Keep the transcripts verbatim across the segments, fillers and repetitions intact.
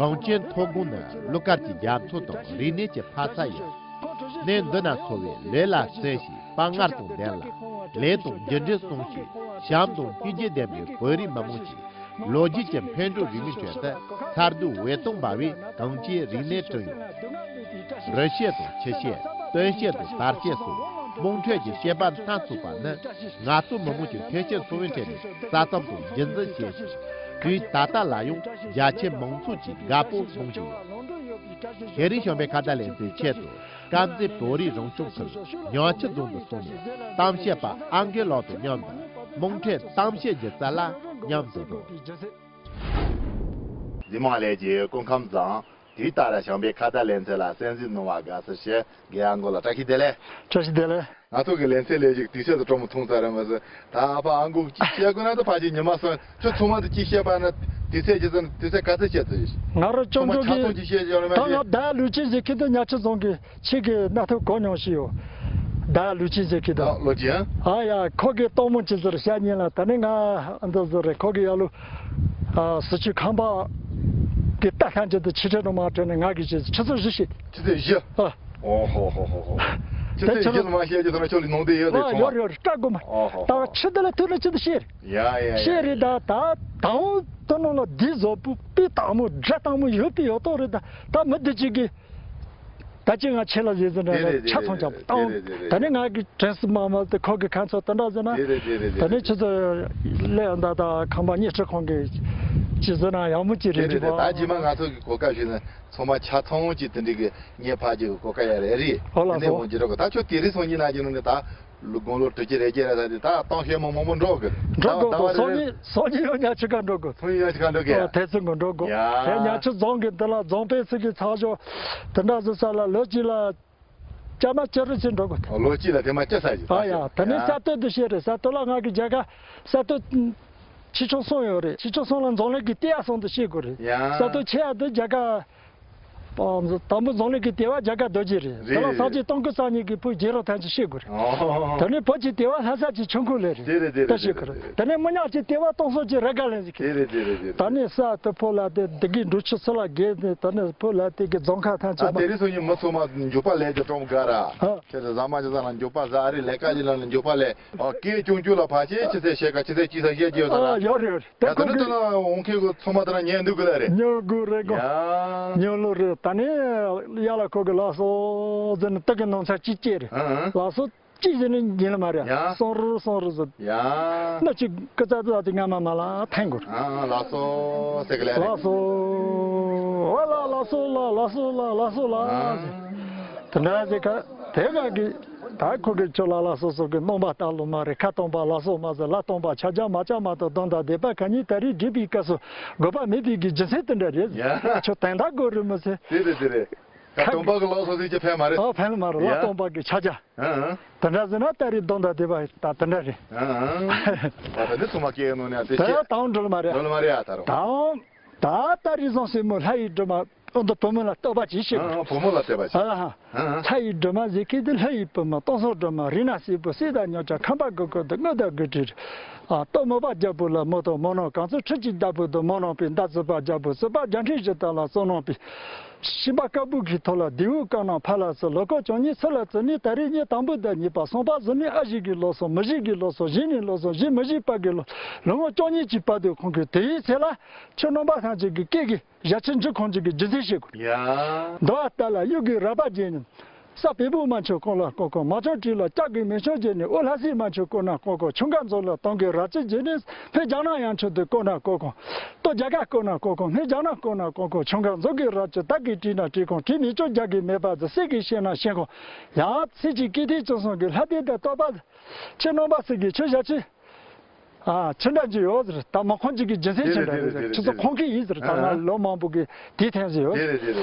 གངས་ཅན་མཐོ་སྒང་ནི་གླུ་གར་གྱི་རྒྱ་མཚོ་དང་རིག་གནས་ཀྱི་ཕ་ས་ཡིན། གནས་འདི་ན་འཚོ་བའི་ལས་ལ་བརྩོན་ཞིང་དཔའ་ངར་དང་ལྡན་ལ། ལས་དང་རྒྱུ་འབྲས་བསྲུང་ཞིང་བྱམས་དང་སྙིང་རྗེ་ལྡན་པའི་བོད་རིགས་མི་མང་གིས་ལོ་རྒྱུས་ཀྱི་འཕེལ་འགྲོ་རིང་མོའི་ཁྲོད་དུ་མཚར་སྡུག་འོད་སྟོང་འབར་བའི་གངས་ཅན་རིག་གནས་བསྐྲུན་ཡོད། རི་བཤད་དང་ཆུ་བཤད། སྟོན་བཤད་དང་དར་བཤད་སོགས་དམངས་ཁྲོད་ཀྱི་བཤད་པ་སྣ་ཚོགས་པ་ནི། ང་ཚོ་མི་མང་གི་ཐོས་བཤད་ཚོ་བའི་ཐད་ནས་ལྟ་ཙམ་དང་རྒྱུན་འཛིན་བྱས་ཤིང་། དུས་ད་ལྟ་ལ་ཡང་རྒྱ་ཆེ་མང་ཚོགས་ཀྱིས་དགའ་པོ་གནང་བཞིན་ཡོད། དེ་རིང་བྱམས་པའི་ཁ་བརྡ་ལེ་ཚན་ཆེད་དུ་དཀར་མཛེས་བོད་རིགས་རང་སྐྱོང་ཁུལ་ཉག་ཆུ་རྫོང་དུ་སོང་ནས་གཏམ་བཤད་པ་ཨང་རྒས་ལགས་དང་མཉམ་དུ་དམངས་ཁྲོད་གཏམ་བཤད་ཀྱི་རྩལ་ལ་མཉམ་དུ་འགྲོ། འཛིན་མ་ལས་ཀྱི་སྐུ་ཁམས་བཟང་། དུས་ལྟར་བྱམས་པའི་ཁ་བརྡ་ལེ་ཚན་ལ་གསན་གཟིགས་གནང་བར་དགའ་བསུ་ཞུ། རྒན་ཡང་མགོ་ལ་བཀྲ་ཤིས་བདེ་ལེགས། བཀྲ་ཤིས་བདེ་ལེགས། ང་ཚོ་གི་ལེ་ཚན་ལས་ཞིག་དུས་ཚོད་དུ་གྲོངས་མི་ཐུང་ས་རེད་མ་ཟད། ད་ཨ་ཕ་ཨ་མགོ་གཅིག་བཤད་དགོས་ན་ད་ཕ་ཅིག་ཉི་མ་སོང་ཁྱོད་ཚང་མ་དུ་གཅིག་བཤད་པ་ན་དུས་ཚོད་ཀྱི་ཟིན་དུས་ཚོད་ག་ཚོད་བཤད་ཚོད་ཡིན། ང་རང་ཚང་མ་ཆ་ཚང་གཅིག་བཤད་ཡོད་རེད་མ་ད་ང་གཞི། ད་ལུས་ཅན་ཟེར་ཁྱི་དུ་ཉག་ཆུ་རྫོང་གི་ཁྱི་གི་སྣ་ཐོ་གོ་མྱོང་ཞིག་ཡོད། ད་ལུས་ཅན་ཟེར་ཁྱི་དུ། ད་ལོ་རྒྱུས་ཨ། ཨ་ཡ་ཁོ་གི་སྟོང་མོ་ཅི་ཟེར་བཤད་ཉིན་ལ་ད་ནི་ང་འདི་ཟེར་རེད་ཁོ་གི་ཡ་ལུ། ཨ་སི་ཆུ་ཁང་པ་གི་ལྟ་ཁང་ཅིག་ཏུ་ཆུ་ཁྲི་རུ་མ་བྲོས་ནས་ང་གི་ཆུ་ཆུ་ཚོད་བཞི་བཤད། ཆུ་ཚོད་བཞི། ཨ། ཨོ་ཧོ་ཧོ་ཧོ་ཧོ། ཆུ་ཚོད་བཞི་ལ་མ་བཤད་རྒྱུ་ཐོག་ན་ཁྱོད་ལ་ནང་དེ་ཡོད་དེ། ཨ་ཡོད་ཡོད་སྐྲ་དགོས་མ། ཨོ་ཧོ་ཧོ། ད་ཆུ་དེ་ལ་ཐུག་ན་ཆུ་དེ་བཤད་རེད། ཡ་ཡ་ཡ། བཤད་རེད་ད་ད་དང་དུ་ནང་ལ་དེ་བཟོ་པོ་པི་དང་མོ་དགྲ་དང་མོ་ཡོད་པི་ཡོད་ཏོ་རེད་ད་ད་མི་དེ་གཅིག་གི་ད་ཅི་ང་ཆེ་ལ་ཟེར་ཟེར་ན་དེ་རེད་ཆ་ཚང་ཆ་དེ་རེད་དེ་རེད་དེ་རེད། ད་ནི་ང་གི་དྲན་སྲིད་མ་མ་དེ་ཁོ་གི་ཁ་ཚོ་དེ་འདྲ་ཟེར་ན་དེ་རེད་དེ་རེད་དེ་ད་ནི་རེད། ཆུ་ཚོད་ལས་འདའ་ད་ཁང་པ་གཉིས་ཁྲི་ཁོང་གི་ཅི་ཟེར་ན་ཡག་མོ་ཅི་རེད་དེ་རེད་འདྲི་བ། ད་རྗེས་མ་ང་ཚོ་གི་གོ་སྐབས་ཞིག་ན། ཚང་མ་ཆ་ཚང་གཅིག་དེ་འདྲའི་གི་ངའི་ཕ་གཅིག་གི་གོ་སྐབས་ཡ་རེ་རེད། ཨོ་ལགས་དེ་ནས་སོ། འོང་གི་འགྲོ་གི་ད་ཁྱོད་དེ་རིང་སང་ཉིན་ན་གི་ནང་གི་ད་ལོ་དགུང་ལོ་དྲུག་ཅུ་རེ་བརྒྱད་རེ་ད་དེ་ད་གཏམ་བཤད་མང་མང་པོ་འགྲོ་གི་འགྲོ་ད་དགོས་ད་བ་གོ་རེ་སང་རེ་ཉིན་སང་ཉིན་ཡང་ཉག་ཆུ་ཁ་འགྲོ་དགོས། སང་ཉིན་ཉག་ཆུ་ཁ་འགྲོ་གི་ཨོ་དེ་ཚོ་གི་འགྲོ་དགོས་ཡ། དེ་ཉག་ཆུ་རྫོང་གི་འདི་ལ་རྫོང་དཔོན་ཚོ་གི་ཚགས་ཤོག་དེ་འདྲ་བཟོ་ས་ལ་ལོ་གཅིག་ལ་སྐྱ་མ་སྐྱ་རུ་ཕྱིན་འགྲོ་དགོས། ཨོ་ལོ་གཅིག་ལ་དེ་མ་སྐྱ་ས་ཞིག་ཨ་ཡ་ད་ནི་ཡ། ས་སྟོད་དུ་བཤད་རེད་ས་སྟོད་ལ་ང་གི་རྒྱ་གར་ས་སྟོད། ཆེ་ཆུང་གསུམ་ཡོད་རེད། ཆེ་ཆུང་གསུམ་ལ་འཛམ་གླིང་གི་ལྟེ་བ་གསུམ་དུ་བཤད་དགོས་རེད། ཡང་། ས་སྟོད་ཆེ་བ་དེ་རྒྱ་གར། དང་པོ་འཛམ་གླིང་གི་ལྟེ་བ་རྒྱ་གར་རྡོ་རྗེ་རེད། རེད། དེ་ལ་ས་བཅད་སྟོང་དགུ་རྩ་གཉིས་ཀྱི་བོད་རྒྱལ་རབས་ཐམས་ཅད་བཤད་དགོས་རེད། ཨོ། དེ་ནས་བོད་ཀྱི་ལྟེ་བ་ལྷ་ས་ཀྱི་ཆོས་འཁོར་ལས་རེད། དེ་རེད་དེ་རེད་ད་བཤད་དགོས་རེད། དེ་ནས་མི་ཉག་གི་ལྟེ་བ་སྟོང་སོ་ཀྱི་རེ་དགའ་ལེན་ཟིག་གི་དེ་རེད་དེ་རེད་དེ་རེད། ད་ནས་ས་དེ་ཕོ་ལ་དེ་འདི་གི་འབྲུ་ཆུ་ཚུར་ལ་བརྒལ་ནས་ད་ནས་ཕོ་ལ་དེ་གི་རྫོང་ཁ་ཐམས་ཅད་ཨ་མ། དེ་རིང་སང་ཉིན་མི་ཚང་མ་མགྱོགས་པ་ལས་ཀྱི་གྲོང་དགའ་ར། ཨ། ཁྱེད་ཚོ་ཟ་མ་ཅི་ཟ་ལ་མགྱོགས་པ་ཟ་ཨ་རི་ལས་ཀ་ཅི་ལ་མགྱོགས་པ་ལས། ཨ་སྐད་ཆུང་ཆུང་ལ་ཕལ་ཆེར་ཆུ་ཚོད་ཕྱེད་ཀ་ཆུ་ཚོད་གཅིག་ཙམ་བཤད་ཀྱི་ཡོད་ས་ཨ་ར། ཡོད་རེད་ད་ཡ་ད་ཁོ་ནི་གི་དེ་ན་འོང་མཁན་གི་ཚང་མ་དེ་ན་ཉན་འདུག་གི་ལ་རེད། ཉོ་དགོས་རེད་གོ་ཡ། ཉོ་ལོ་རེད་ད་ནི་ཡ་ལ་ཁོ་གི་ལགས་སོ་ཟེར་ནས་སྟག་གི་ནང་ཚ་གཅིག་སྐྱེས་རེད། ཨ་ཨ། ལགས་སོ་གཅིག་ཟེར་ནས་ཉན་ལ་མ་རེད། ཡ། སོང་རུ་སོང་རུ་ཟེར། ཡ། སྣ་གཅིག་སྐུ་ཚ་ཚ་དེ་སྔ་མ་མ་ལ་ཐན་དགོས་རེད། ཨ་ཨ་ལགས་སོ་ཟེར་གི་ལ་རེད། ལགས་སོ། ཨ་ལ་ལགས་སོ་ལ་ལགས་སོ་ལ་ལགས་སོ་ལ་ཨ། དེ་འདྲ་ཟེར་ཁ་དེ་ག་གི་ད་ཁོ་གི་ཁྱོད་ལ་ལ་སོ་སོ་གི་རྣམ་པ་ལྟ་ལོ་མ་རེད། ཁ་སྟོང་པ་ལ་སོ་མ་ཟེར་ལ་སྟོང་པ་ཆ་ཆ་མ་ཆ་མ་གཏོགས་དོན་དང་ལྡན་པ་གང་ཉིད་ད་རེས་འདྲིས་པའི་སྐབས་སུ་དགོས་པ་མེད་པའི་གི་རྒྱུ་མཚན་དེ་འདྲ་རེད། ཡ། ཁྱོད་དོན་དག་དགོས་རེད་མི་ཚེ། དེ་རེད་དེ་རེད། ཁ་སྟོང་པ་གི་ལ་སོ་ཟེར་གྱི་ཕན་མ་རེད། ཨ་ཕན་མ་རེད་ལ་ཡ། སྟོང་པ་གི་ཆ་ཆ། ཨ་ཨ། དེ་འདྲ་ཟེར་ན་ད་རེས་དོན་དང་ལྡན་པ་ད་དེ་འདྲ་རེད། ཨ་ཨ། ད་ད་འདི་ཚང་མ་སྐད་ནོ་ནས་དེ་ད་སྐད། དང་འགྲོ་ལ་མ་རེད། འགྲོ་ལ་མ་རེད་ཨ་ད་རུང་། དང་། ད་ད་རེས་བཟང་སྲས་མོ་ལྷ་ཡི་སྒྲོན་མ། ཨ་མདོ་བུ་མོ་ལ་བསྟོད་པ་ཅིག་བྱེད་དགོས། ཨ་ཨ་བུ་མོ་ལ་བསྟོད་པ་ཅིག་ཨ་ཧ། ཨ་ཨ། ལྷ་ཡི་སྒྲོན་མ་ཟེར་མཁན་དེ་ལྷ་ཡི་བུ་མོ་སྟོང་སོ་སྒྲོན་མ་རིག་ན་སྲས་པོ་སྲས་དང་ཉོ་ཆ་ཁམས་པ་དགུ་ཀུ་དེ་དངོས་དང་དགུ་བྲིས། ཨ་སྟོད་མོ་པ་རྒྱལ་པོ་ལ་མོ་དང་མོ་ནང་གངས་རྩེ་ཁྲི་གཅིག་རྒྱལ་པོ་དང་མོ་ནང་པའི་མདའ་རྩེ་པ་རྒྱལ་པོ་རྩེ་པ་རྒྱལ་ཕྲན་བཞི་དང་ལ་གཙོ་ནང་པའི། ཤིང་པ་དཀར་པོ་གི་ཐོག་ལ་རྡེའུ་དཀར་ནག་ཕ་ལ་སི་ལོ་ཀོ་བཅུ་གཉིས་ཚུར་ལ་བཙུགས་ནས་ད་རེས་ཉིན་དང་པོ་དང་གཉིས་པ་གསུམ་པ་གཟུགས་ནས་ཨ་ཞེ་གི་ལོ་སོ་མི་ཞེ་གི་ལོ་སོ་གཞེས་ནས་ལོ་སོ་གཞེས་མི་ཞེས་པ་གི་ལོ་ལོ་ངོ་བཅུ་གཉིས་ཀྱི་བར་དུ་ཁོང་གིས་དེའི་ཚེ་ལ་ཁྱོད་རྣམ་པ་ཐམས་ཅད་ཀྱི་སྐད་ཀྱི་ཞལ་ཆེམས་འབྲི་ཁུངས་ཅིག་གི་རྒྱུ་མཚན་བཤད་དགོས། ཡ། འདི་བ་ལྟར་ལ་གཡུ་གི་རལ་པ་བརྒྱན་ནས། ས་བལ་པོ་མ་མཆོད་ཀོང་ལ་ཀོང་ཀོང་། མ་བྱང་བྲིས་ལ་ལྕགས་ཀྱི་མེ་ཆུང་བརྒྱན་ནས། འོ་ལྷ་སྲས་མ་མཆོད་ཀོང་ན་ཀོང་ཀོང་། ཆུང་ཀ་མཛོ་ལ་དུང་གི་རལ་གྲི་བརྒྱན་ནས། སྨད་རྒྱ་ནག་ཡང་མཆོད་དུ་ཀོང་ན་ཀོང་ཀོང་། སྟོད་རྒྱ་གར་ཀོང་ན་ཀོང་ཀོང་། སྨད་རྒྱ་ནག་ཀོང་ན་ཀོང་ཀོང་། ཆུང་ཀ་མཛོ་གི་རལ་གྲི་དར་གྱིས་བྲིས་ན་བྲིས་ཁོང་། བྲིས་མི་བཅོ་རྒྱ་གི་མེ་འབར་དུ་གསེར་གྱི་ཤིང་ན་ཤིང་ཁོང་། ཡང་ཚེ་གཅིག་སྐྱེ་ཐེངས་བཅུ་གསུམ་གྱི་ལྷ་སྡེ་དང་བསྟོད་པ། ཁྱེད་རྣམ་པ་ཚོ་གི་ཆོས་བྱ་ཆོས། ཨ་ཆོས་འདྲ་ཅིག་ཡོད་ཟེར། ད་མ་ཁོང་ཅིག་གི་རྒྱུ་མཚན་ཆོས་འདྲ་རེད་ཟེར། ཆུ་ཚོད་ཁོང་གི་ཡིན་ཟེར། ད་ང་ལོ་མང་པོ་གི་དེའི་ཐེངས་ཟེར་ཡོད།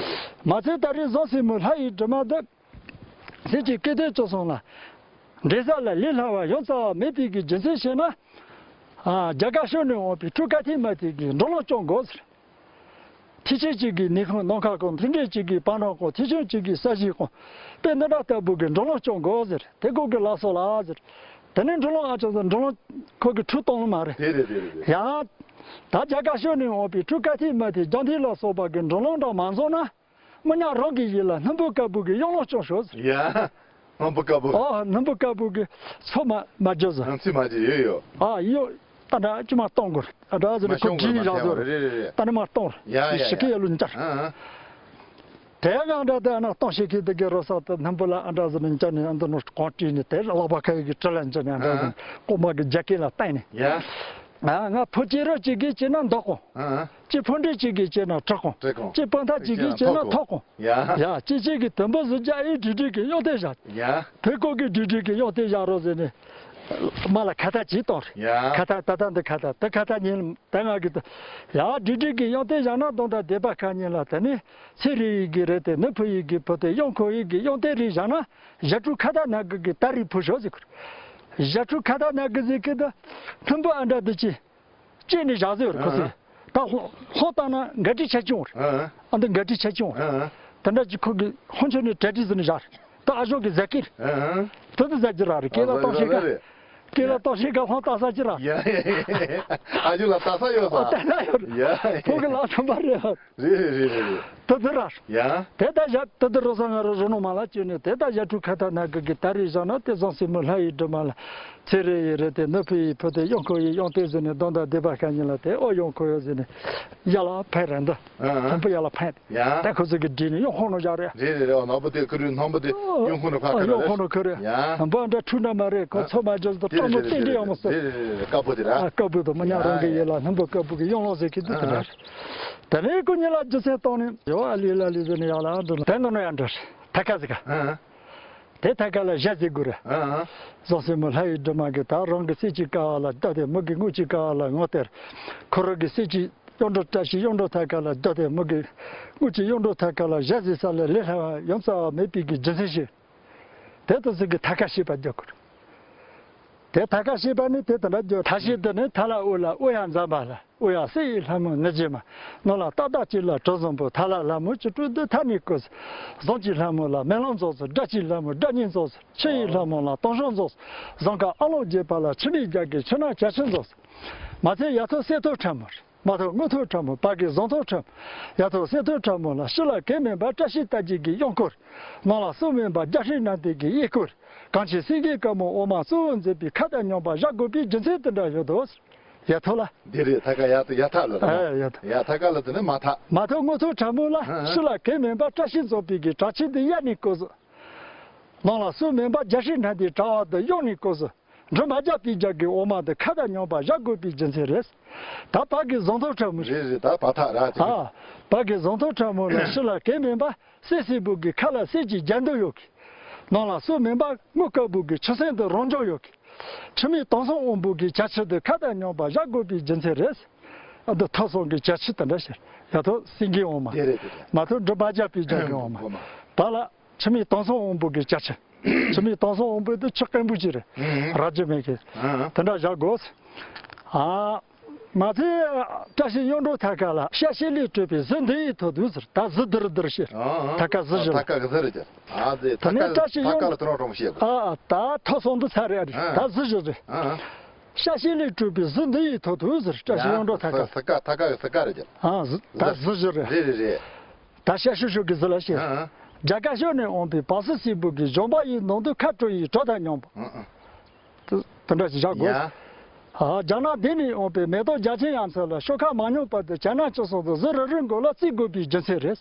མ་ཚད་ད་རེས་བཟང་སྲས་མོ་ལྷ་ཡི་སྒྲོན་མ་འདི། ཚེ་གཅིག་སྐྱེ་ཐེངས་བཅུ་གསུམ་ལ། འབྲེལ་ས་ལ་ལས་སླ་བ་ཡང་རྩ་བ་མེད་པའི་གི་རྒྱུ་མཚན་བཤད་ན། ཨ་རྒྱ་གར་ཕྱོགས་ནས་འོངས་པའི་འབྲུག་ཀ་ཐེ་མ་ཐེ་གི་འགྲོ་ལམ་སྐྱོང་དགོས་ཟེར། ཐེག་ཆེན་གཅིག་གི་ནུས་ཁུངས་ནམ་མཁའ་སྐོར། མཐུན་འབྲེལ་གཅིག་གི་བར་སྣང་སྐོར། ཐེག་ཆུང་གཅིག་གི་ས་གཞི་སྐོར། དཔེ་འདི་འདྲ་ལྟ་བུ་གི་འགྲོ་ལམ་སྐྱོང་དགོས་ཟེར། དེ་ཁོ་གི་ལགས་སོ་ལགས་ཟེར། དེ་ནས་འགྲོ་ལམ་ཨ་ཅག་ཟེར། འགྲོ་ལམ་ཁོ་གི་འཁྲུག་གཏོང་ལ་མ་རེད། དེ་རེད་དེ་རེད་དེ་རེད། ཡང་། ད་རྒྱ་གར་ཕྱོགས་ནས་འོང་པའི་སྤྲུལ་སྐལ་ཐེམ་མ་ཐེམ་རྒྱང་ཐེམ་ལ་སོགས་པ་གི་འགྲོ་ལམ་འདྲ་མ་འཛོམས་ན། མི་ཉག་རང་གི་ཡུལ་ལ་སྣུམ་པོ་དཀར་པོ་གི་གཡང་ལོ་སྐྱོང་ཤོག་ཟེར། ཡ། སྣུམ་པོ་དཀར་པོ། ཨོ་སྣུམ་པོ་དཀར་པོ་གི་ཚོད་མ་མ་བརྗོད་ཟེར། ཡང་ཚིག་མ་བརྗོད་ཡོད་ཡོད། ཨ་ཡོད། ད་འདྲ་ཅི་མ་གཏོང་དགོས། ཨ་འདྲ་ཟེར་ནས་ཁོ་བྲིས་ནས་བཞག་ཟེར། རེད་རེད་རེད། ད་ནི་མ་གཏོང་། ཡ་ཡ་ཡ། ཞིག་གི་ཡ་ལུ་འཇར། ཨ་ཨ། དེ་ག་འདྲ་དེ་ཨ་ན་གཏོང་ཤེས་ཀྱི་དེ་གི་རོ་ས་དེ་སྣུམ་པོ་ལ་ཨ་འདྲ་ཟེར་ནས་འཇར་ནས་ཨ་འདི་ནོ་གོང་བྲིས་ནས་དེ་ལག་པ་ཁ་ཡི་གི་གྲི་ལ་འཇར་ནས་ཨ་འདྲ་ཟེར་ནས་ཀོ་མ་གི་རྒྱ་སྐད་ལ་བཏང་ནས། ཡ། ཨ་ང་ཕོ་སྐྱེས་རོགས་གཅིག་གིས་བྱས་ན་མདོ་ཁོང་། ཨ་ཨ། གཅིག་ཕོ་འདྲེ་གཅིག་གིས་བྱས་ན་གྲི་ཁོང་། གྲི་ཁོང་། གཅིག་སྤང་ཐང་གཅིག་གིས་བྱས་ན་ཐོག་ཁོང་། ཡ། ཡ་གཅིག་གཅིག་གིས་དུམ་བུ་བཟོ་རྒྱ་ཨེ་འབྲི་འབྲི་གི་གཡོག་དེ་བཞག། ཡ། བོད་སྐོར་གི་འབྲི་འབྲི་གི་གཡོག་དེ་བཞག་རོགས་ཟེར་ནས། མ་ལ་ཁ་ཏ་གཅིག་བཏང་རེད། ཡ། ཁ་ཏ་ད་ལྟ་འདི་ཁ་ཏ་དེ་ཁ་ཏ་ཉིན་ད་ང་གི་དུ། ཡ་འབྲི་འབྲི་གི་གཡོག་དེ་བཞག་ན་གདོང་དང་སྡེ་པ་ཁ་ཉིན་ལ་དེ་ནི་ཚེ་རེ་ཡི་གི་རེད་དེ་ནི་ཕུ་ཡི་གི་ཕུ་དེ་གཡོག་ཁོ་ཡི་གི་གཡོག་དེ་རེ་བཞག་ན་ཞ་ཕྲུག་ཁ་ཏ་ན་གི་གི་ད་རེ་ཕུ་ཤོག་ཟེར་ཁུར། ཞ་ཕྲུག་ཁ་ཏ་ན་གི་ཟེར་གི་དུ་ཐུམ་བུ་ཨ་འདྲ་དུ་ཅི། བཅད་ནས་བཞག་ཟེར་བ་རེད་ཁོ་ཚོས། ཨ་ད་ལྷོ་ལྷོ་བཏང་ན་འགའ་ཁྲི་ཆ་ཆུང་བ་རེད། ཨ་ཨ། ཨ་འདི་འགའ་ཁྲི་ཆ་ཆུང་བ་རེད། ཨ་ཨ། དེ་འདྲ་ཅིག་ཁོ་གི་ཧོན་ཆོས་ནས་གྲ་སྒྲིག་ཟེར་ནས་བཞག་རེད། ད་ཨ་ཞོག་གི་ཟ་ཀིར། ཨ་ཨ། དེ་དུ་ཟ་རྒྱུ་ར་རེད། སྐེ་ལ་གཏོང་ཤེས་ག་ཨ་ཨ། སྐེ་ལ་གཏོང་ཤེས་ག་ཧོན་ལྟ་ས་ཅི་ར། ཡ་ཡ་ཡ། ཨ་ཞོག་ལ་ལྟ་ས་ཡོད་ས། ཨ་ལྟ་ས་ཡོད་རེད། ཡ་ཡ་ཡ། ཁོ་གི་ལག་ཐམ་པ་རེད། རེད་རེད་རེད་རེད། དེ་དེ་ར། ཡ། དེ་ལྟ་བཞག་དེ་དེ་རོ་ས་ང་རོ་རོ་ནོ་མ་ལ་བཅོས་ནས་དེ་ལྟ་བཞག་ཕྲུག་ཁ་ཐག་ན་གི་གི་ད་རེས་བཞག་ན་དེ་བཟང་སྲིན་མོ་ལྷ་ཡི་སྒྲོལ་མ་ལ། ཚེ་རེ་ཡི་རེ་དེ་ནུ་ཕུ་ཡི་ཕུ་དེ་གཡོག་ཁོ་ཡི་གཡོག་དེ་ཟེར་ནས་གདོང་དང་སྡེ་པ་ཁ་ཉིན་ལ་དེ་ཨོ་གཡོག་ཁོ་ཡོད་ཟེར་ནས་ཡ་ལ་ཕན་རེད་འདི། ཨ་ཨ། ཐུམ་བུ་ཡ་ལ་ཕན། ཡ། ད་ཁོ་ཚོ་གི་བྲིས་ནས་གཡོག་ཁོ་ནོ་བཞག་རེད། རེད་རེད་རེད། ཨོ་ནག་པོ་དེ་ཁུ་རུ་སྣམ་པོ་དེ་གཡོག་ཁོ་ནོ་ཕ་ཁ་རེད། གཡོག་ཁོ་ནོ་ཁུ་རེད། ཡ། འབོ་འདྲ་འཁྲུག་འདྲ་མ་རེད། ཁོ་ཚོ་མ་བརྗོད་དུ་སྟོང་མོ་རེད་རེད་རེད། རེད་རེད་རེད། དཀར་པོ་དེ་ར། ཨ་དཀར་པོ་དུ་མི་ཉག་རང་གི་ཡ་ཡ་ཡ། ཡིད་ལ་སྣུམ་པོ་དཀར་པོ་གི་གཡོག་ལོག་ཟེར་གི་འདུག་དེ་འདྲ་རེད། དེ་ནས་ཁོ་གཉིས་ལ་རྒྱུ་མཚན་བཏང་ནས་ཡོ་ཨ་ལི་ལ་ལི་ཟེར་ནས་ཡག་ལ་ཨ་འདུག་དེ་འདུག་ནོ་ཡང་འདྲ་རེད། ཐ་ཀ་ཟེར་ག་ཨ་ཨ། དེ་ཐ་ཀ་ལ་ཞ་ཟེར་དགོས་རེད། ཨ་ཨ། བཟང་སྲིན་མོ་ལྷ་ཡི་སྒྲོལ་མ་གིས་ད་རང་གི་སྲས་ཀྱི་ཀ་བ་ལ་རྒྱ་དེ་མི་གི་དངུལ་གྱི་ཀ་བ་ལ་ངོ་སྟེར། ཁོ་རང་གི་སྲས་ཀྱི་གཡུང་དྲུང་བཀྲ་ཤིས་གཡུང་དྲུང་ཐ་ཀ་ལ་རྒྱ་དེ་མི་གི་དངུལ་གྱི་གཡུང་དྲུང་ཐ་ཀ་ལ་ཞ་ཟེར་ས་ལ་ལས་སླ་བ་ཡང་རྩ་བ་མེད་པའི་གི་རྒྱུ་མཚན་ཞིག་དེ་ལྟ་ཚུལ་གྱི་ཐ་ཀ་ཤེས་པ་རྒྱག་དགོས། དེ་ཐ་ཀ་ཤེས་པ་ནི་དེ་དང་འདྲ་རྒྱུ་ཐ་ཤེས་འདི་ནི་ཐ་ལ་ཨོ་ལ་ཨོ་ཡ་འཛམ་བྷ་ལ་ཨོ་ཡ་སྲས་ཡི་ལྷ་མོ་ནི་རྗེ་མ། ནོ་ལ་ཏག་ཏག་ཅིག་ལ་གྲུ་བཟང་པོ་ཐ་ལ་ལྷ་མོ་བཅུ་དྲུག་འདི་ཐ་ནི་བཀོད། བཟང་གི་ལྷ་མོ་ལ་མེ་ལོང་རྫོགས་སོ། དགྲ་གི་ལྷ་མོ་དགྲ་གཉེན་རྫོགས་སོ། ཆུ་ཡི་ལྷ་མོ་ལ་དུང་ཞོན་རྫོགས་སོ། བཟང་ཁ་ཨ་ལོང་རྒྱས་པ་ལ་ཆུ་མིག་རྒྱ་གི་ཆུ་ནག་བྱ་ཆུ་རྫོགས་སོ། མ་ཚད་ཡ་ཐོག་གསེར་ཐོག་ཁྲ་མོ་རེད། མ་ཐོག་དངུལ་ཐོག་ཁྲ་མོ་བར་གྱི་ཟངས་ཐོག་ཁྲ་མོ། ཡ་ཐོག་གསེར་ཐོག་ཁྲ་མོ་ལ་ཕྱི་ལ་གེགས་མེད་པ་བཀྲ་ཤིས་རྟགས་བརྒྱད་ཀྱི་གཡོག་འཁོར། ནང་ལ་སྲོག་མེད་པ་རྒྱ་ཧྲི་ནང་བསྟན་གྱི་གཡས་སྐོར། གངས་ཆེན་སེང་གེ་དཀར་མོ་འོ་མ་གཙོ་བོར་མཛད་པའི་ཁ་དར་སྙོམས་པ་བཞག་དགོས་པའི་རྒྱུ་མཚན་དེ་འདྲ་ཡོད་དོ། ཡ་ཐོག་ལ། འདི་རེད་ཐ་ཀ་ཡ་ཐ་ཡ་ཐ་ལ་དེ་ནི། ཨ་ཡ་ཐོག་ཡ་ཐ་ཀ་ལ་དེ་ནི་མ་ཐག་མ་ཐོག་དངུལ་ཐོག་ཁྲ་མོ་ལ་ཨ་ཨ། ཕྱི་ལ་གེགས་མེད་པ་བཀྲ་ཤིས་རྫོགས་པའི་གི་གྲྭ་ཆེན་དེ་གཡས་ནས་བསྐོར་སོ། ནང་ལ་སྲོག་མེད་པ་རྒྱ་ཧྲི་ནང་བསྟན་གྲྭ་བ་དེ་གཡོན་ནས་བསྐོར་སོ། འབྲུ་མ་བརྒྱ་པའི་རྒྱ་གི་འོ་མ་དེ་ཁ་དར་སྙོམས་པ་བཞག་དགོས་པའི་རྒྱུ་མཚན་རེད། ད་བར་གྱི་ཟངས་མདོག་ཁྲ་མོ་རེད། རེད་རེད། ད་བར་ཐག་ར་ཅིག་ཨ། བར་གྱི་ཟངས་མདོག་ཁྲ་མོ་ལ་ཕྱི་ལ་གེགས་མེད་པ་གསེར་སེར་པོ་གི་ཁ་ལ་གསེར་གྱི་རྒྱ་མདོག་ཡོད་གི། ནང་ལ་སྲོག་མེད་པ་དངུལ་དཀར་པོ་གི་ཆུ་སྲིན་དེ་རང་འཇགས་ཡོད་གི། ཁྲི་མིག་དྭངས་སང་དབང་པོ་གི་བྱ་ཆུ་དེ་ཁ་དར་སྙོམས་པ་བཞག་དགོས་པའི་རྒྱུ་མཚན་རེད། ཨ་དེ་ཐོག་སོང་གི་བྱ་ཆུ་དེ་འདྲ་ཞིག་ཡ་ཐོག་སེང་གེའི་འོ་མ། དེ་རེད་དེ་རེད། མ་ཐོག་འབྲུ་མ་བརྒྱ་པའི་རྒྱ་གི་འོ་མ། འོ་མ། བར་ལ་ཁྲི་མིག་དྭངས་སང་དབང་པོ་གི་བྱ་ཆུ། ཁྲི་མིག་དྭངས་སང་དབང་པོ་དེ་ཆུ་སྐམ་པོ་ཅིག་རེད། ཨང་། རག་རྒྱུ་མེད་གི། ཨང་། དེ་འདྲ་བཞག་དགོས། ཨ། མ་ཚད་བཀྲ་ཤིས་གཡུང་དྲུང་ཐ་ཀ་ལ་ཤ་ཤེད་ལས་གྲུབ་པའི་གཟི་འདི་ཡི་ཐོག་ཏུ་ཟེར། ད་གཟི་འདི་རུ་འདི་རུ་ཤེས། ཨང་ཨང་། ཐ་ཀ་གཟི་བཞི་ལ། ཐ་ཀ་གཟི་རེད་ཀྱི། ཨ་ཟེ་ད་ཐ་ནི་ཀ་བཀྲ་ཤིས་ཐ་གཡུང་ཀ་ལ་དུ་རང་གྲོང་བཤད་དགོས། ཨ་ཨ་ད་ཐོག་སོང་དུ་ཚར་རེད། ཨ་ཨ། ད་གཟི་བཞི་རེད། ཨ་ཨ། ཤ་ཤེད་ལས་གྲུབ་པའི་གཟི་འདི་ཡི་ཐོག་ཏུ་ཟེར། བཀྲ་ཤིས་གཡུང་དྲུང་ཐ་ཀ། ས་ཀ་ཐ་ཀ་གི་ས་ཀ་རེད་ཀྱི། ཨ་ད་གཟི་བཞི་རེད། རེད་རེད་རེད། ད་ཤ་ཤུ་ཤུ་གི་གཟི་ལ་ཤེས། ཨ་ཨ། རྒྱ་གར་ཕྱོགས་ནས་འོངས་པའི་བ་སི་སིལ་བུ་གི་གཞོང་པ་ཡི་ནང་དུ་ཁ་དྲོ་ཡི་གྲོ་དང་སྙོམས་པ། ཨ་ཨ། དེ་དེ་འདྲ་ཞིག་བཞག་དགོས། ཡ། ཨ་རྒྱ་ནག་དེ་ནས་འོངས་པའི་མེ་ཏོག་རྒྱ་ཆེན་ཡ་མཚན་ལ་ཤོག་ཁ་མ་སྙོམས་བར་དུ་བྱ་ནག་ཅི་སོང་དུ་གཟི་རུ་རུ་མགོ་ལ་བརྩི་དགོས་པའི་རྒྱུ་མཚན་རེད།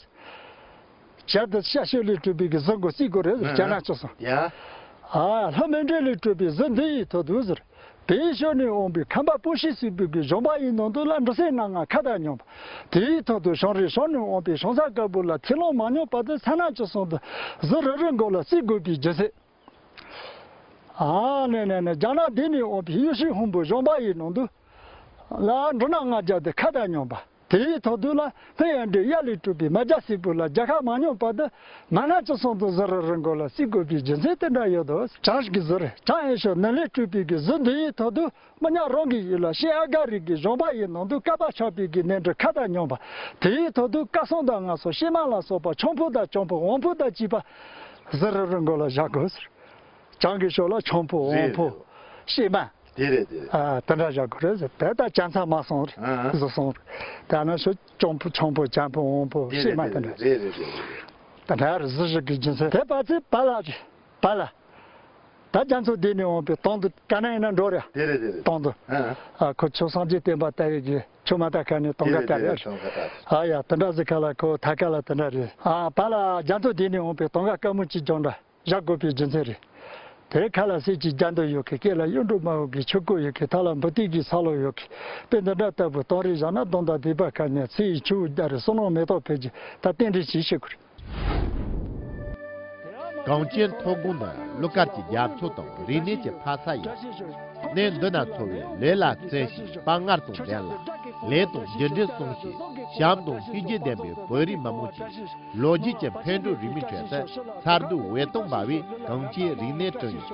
བྱ་དེ་ཤ་ཤེད་ལས་གྲུབ་པའི་གི་གཟི་མགོ་བརྩི་དགོས་རེད། ཨ་ཨ། བྱ་ནག་ཅི་སོང་། ཡ། ཨ་ལྷ་མིག་འབྲས་ལས་གྲུབ་པའི་གཟི་འདི་ཡི་ཐོག་ཏུ་ཟེར། བོད་ཕྱོགས་ནས་འོངས་པའི་ཁམས་པ་སྤུན་བཞི་སིལ་བུ་གི་གཞོང་པ་ཡི་ནང་དུ་ལ་འབྲུ་སྲིན་སྣ་ལྔ་ཁ་དར་སྙོམས་པ། དེའི་ཐོག་ཏུ་བྱང་རིའི་ཕྱོགས་ནས་འོངས་པའི་བྱང་ས་དཀར་པོ་ལ་ཐིག་ལོང་མ་སྙོམས་བར་དུ་ཚ་ནག་ཅི་སོང་དུ་གཟི་རུ་རུ་མགོ་ལ་བརྩི་དགོས་པའི་རྒྱུ་མཚན། ཨ་ནེ་ནེ་ནེ་རྒྱ་ནག་དེ་ནས་འོངས་པའི་གཡུ་ཤུལ་ཕུང་པོའི་གཞོང་པ་ཡི་ནང་དུ་ལ་འབྲུ་སྣ་ལྔ་བརྒྱ་དེ་ཁ་དར་སྙོམས་པ། དེའི་ཐོག་ཏུ་ལ་སྨན་ཡང་འདྲེ་གཡའ་ལས་གྲུབ་པའི་མ་རྒྱ་སྲིད་པོ་ལ་རྒྱ་ཁ་མ་སྙོམས་བར་དུ་མ་ན་ཅི་སོང་དུ་གཟི་རུ་རུ་མགོ་ལ་བརྩི་དགོས་པའི་རྒྱུ་མཚན་དེ་འདྲ་ཡོད་དོ། བྱང་གི་གཟི་རུ་བྱང་ཨེ་ཤོ་ནི་ལས་གྲུབ་པའི་གི་གཟི་འདི་ཡི་ཐོག་ཏུ་མི་ཉག་རང་གི་ཡུལ་ལ་ཤེ་ཨ་ག་རི་གི་གཞོང་པ་ཡི་ནང་དུ་ཀ་པ་ཆགས་པའི་གི་ནས་འབྲུ་ཁ་དར་སྙོམས་པ། དེའི་ཐོག་ཏུ་ཀ་སོང་དང་ང་སོ་ཤེ་མ་ལ་སོགས་པ་ཆང་ཕོ་དང་ཆང་ཕོ་དབང་པོ་དང་བཅས་པ་གཟི་རུ་རུ་མགོ་ལ་བཞག་དགོས་ཟེར། བྱང་གི་ཕྱོགས་ལ་ཆང་ཕོ་དབང་པོ་ཤེ་མ། དེ་རེད་དེ་རེད། ཨ་དེ་འདྲ་བཞག་དགོས་རེད་ཟེར། དེ་ད་ཅན་ཚ་མ་སོང་རེད། ཨ་ཨ། བཟོ་སོང་རེད། དེ་ན་ཤོ་གྱོང་པོ་ཆུང་པོ་ཅན་པོ་འོང་པོ་དེ་ཤེས་རེད་མ་དེ་དེ་འདྲ་རེད། རེད་རེད་རེད་རེད། དེ་འདྲ་རེད། གཟི་བརྗིད་ཀྱི་རྒྱུ་མཚན་དེ་པ་ཚེ་པ་ལ་རེད། པ་ལ། ད་རྒྱ་མཚོ་དེ་ནས་འོང་པའི་དོང་དུ་ག་ན་ཡིན་ན་འགྲོ་རེད། དེ་རེད་དེ་རེད། དོང་དུ། ཨ་ཨ། ཨ་ཁོ་ཆོ་སངས་རྒྱས་བསྟན་པ་ལྟ་བའི་གི་ཆོ་མ་ལྟ་ཁ་ནས་དོང་དེ་ག་རེད་ལྟ་དེ་རེད་རེད། ཆོ་མ་ལྟ་ཁ་ནས། ཨ་ཡ་དེ་འདྲ་ཟིག་ཁ་ལ་ཁོ་ཐ་ཁ་ལ་དེ་འདྲ་རེད། ཨ་པ་ལ་རྒྱ་མཚོ་དེ་ནས་འོང་པའི་དོང་ག་དཀར་མོ་གཅིག་ཀྱང་འདྲ། བཞག་དགོས་པའི་རྒྱུ་མཚན་རེད། དེ་ཁ་ལ་གསེར་གྱི་རྒྱ་མདོ་ཡོད་མཁན། སྐེ་ལ་གཡུ་འབྲུག་དམར་པོ་གི་ཆོས་གོས་ཡོད་མཁན། ཐོག་ལ་འབུ་ཏིག་གི་ས་ལོ་ཡོད་མཁན། དཔེ་འདི་འདྲ་ལྟ་བུ་དོང་རེ་བཞག་ན་གདོང་དང་སྡིག་པ་ཁ་ནས་ཚེ་ཡི་ཆུ་བོ་རྒྱ་རེ་བསོད་ནམས་མེ་ཏོག་འཕེལ་རྒྱུ་ད་རྟེན་འབྲེལ་ཅིག་བྱེད་དགོས་རེད། གངས་ཅན་མཐོ་སྒང་ནི་གླུ་གར་གྱི་རྒྱ་མཚོ་དང་རིག་གནས་ཀྱི་ཕ་ས་ཡིན། གནས་འདི་ན་འཚོ་བའི་ལས་ལ་བརྩོན་ཞིང་དཔའ་ངར་དང་ལྡན་ལ། ལས་དང་རྒྱུ་འབྲས་བསྲུང་ཞིང་བྱམས་དང་སྙིང་རྗེ་ལྡན་པའི་བོད་རིགས་མི་དམངས་ཀྱི་ལོ་རྒྱུས་ཀྱི་འཕེལ་འགྲོས་རིང་མོའི་ཁྲོད་དུ་མཚར་སྡུག་འོད་སྟོང་འབར་བའི་གངས་ཅན་རིག་གནས་བསྐྲུན་ཡོད།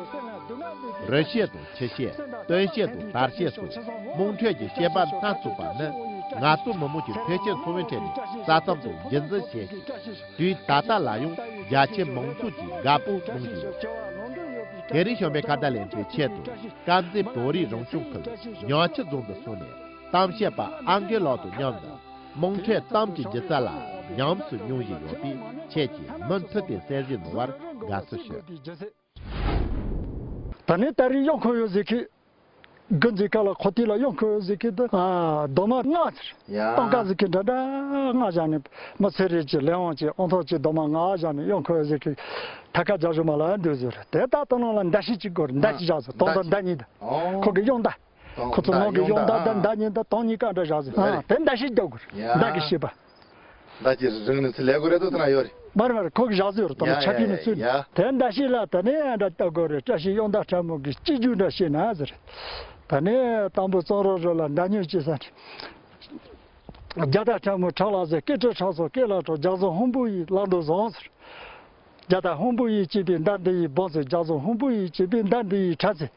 རི་བཤད་དང་ཆུ་བཤད། སྟོན་བཤད་དང་དར་བཤད་སོགས་དམངས་ཁྲོད་ཀྱི་བཤད་པ་སྣ་ཚོགས་པ་ནི་ངལ་རྩོལ་མི་དམངས་ཀྱི་ཐོས་བསམ་ཚང་བའི་ཁྲོད་ནས་རྩ་ཙམ་དུ་རྒྱུན་འཛིན་བྱས་ཤིང་། དུས་ད་ལྟ་ལ་ཡང་རྒྱ་ཆེ་མང་ཚོགས་ཀྱིས་དགའ་པོ་གནང་བཞིན་ཡོད། དེ་རིང་བྱམས་པའི་ཁ་བརྡ་ལེན་པའི་ཆེད་དུ་དཀར་མཛེས་བོད་རིགས་རང་སྐྱོང་ཁུལ་ཉག་ཆུ་རྫོང་དུ་སོང་ནས་གཏམ་བཤད་པ་ཨང་རྒས་ལགས་དང་མཉམ་དུ་དམངས་ཁྲོད་གཏམ་གྱི་སྒྱུ་རྩལ་ལ་ཉམས་སུ་མྱོང་བཞིན་ཡོད་པས། ཁྱེད་ཀྱིས་མུ་མཐུད་དེ་གསན་བཞིན་གནང་བར་དགའ་བསུ་ཞུ། ད་ནི་ད་རེས་གཡང་འཁོར་ཡོད་ཟེར་གི། དགུན་གྱི་སྐབས་ལ་ཁོ་དུས་ལ་གཡང་འཁོར་ཡོད་ཟེར་གི་འདུག་ཨ་རྡོག་མ་ལྔ་ཟེར། ཡ། སྟོན་ཀ་ཟེར་གི་འདྲ་འདྲ་ལྔ་བཞག་ནས་མི་ཚེ་རིང་གི་ལས་དབང་གི་དབང་ཐོག་གི་རྡོག་མ་ལྔ་བཞག་ནས་གཡང་འཁོར་ཡོད་ཟེར་གི། ཐད་ཀ་རྒྱག་ཞོར་མ་ལ་འདུག་ཟེར། དེ་ད་ལྟ་ནང་ལ་མདའ་ཤིག་གཅིག་དགོས་རེད། མདའ་གཅིག་བཞག་ཟེར། སྟོང་དང་མདའ་གཉིས་དང་། ཨོ། ཁོ་གི་གཡང་མདའ། ཨོ། ཁོ་ཚོ་ནང་གི་གཡང་མདའ་དང་མདའ་གཉིས་དང་སྟོང་གཉིས་ཀ་འདྲ་བཞག་ཟེར། ཨ་དེ་མདའ་ཤིག་རྒྱག་དགོས་རེད། མདའ་གི་བཤད་པ། མདའ་གི་རིང་ནས་ཚུར་ལས་དགོས་རེད་དོ། དེ་ན་ཡོད་རེད། མ་རེད་མ་རེད། ཁོ་གི་བཞག་ཟེར་རེད། དོ་ཡ་ཆ་ཡ་དུས་ནས་ཚུར། ཡ་ཡ། དེ་མདའ་ཤིག་ལ་དེ་ནས་ཡང་འདྲ་ལྟ་དགོས་རེད། བཀྲ་ཤིས་གཡང་མདའ་ཁྲ་མོ་གི་སྐྱིད་རྒྱུ་འདྲ་བཤད་ན་ཟེར། དེ་ནས་དང་པོ་གཙང་རོང་རི་ལ་མདའ་སྨྱོན་བྱེད་ས་རེད། རྒྱ་སྟག་ཁྲ་མོ་ཁྲ་ལ་ཟེར། སྐེ་དཀྲིས་ཁྲ་ཚོ་སྐེ་ལ་གྲོགས། རྒྱ་བཟང་ཧོང་པོ་ཡི་ལག་འདོད་བཟང་ཟེར། རྒྱ་སྟག་ཧོང་པོ་ཡིས་གཅེས་པའི་མདའ་འདི་ཡི་འབངས་ཚོས། རྒྱ་བཟང་ཧོང་པོ་ཡིས་གཅེས་པའི་མདའ་འདི་ཡི་ཁྲ་ཚོས།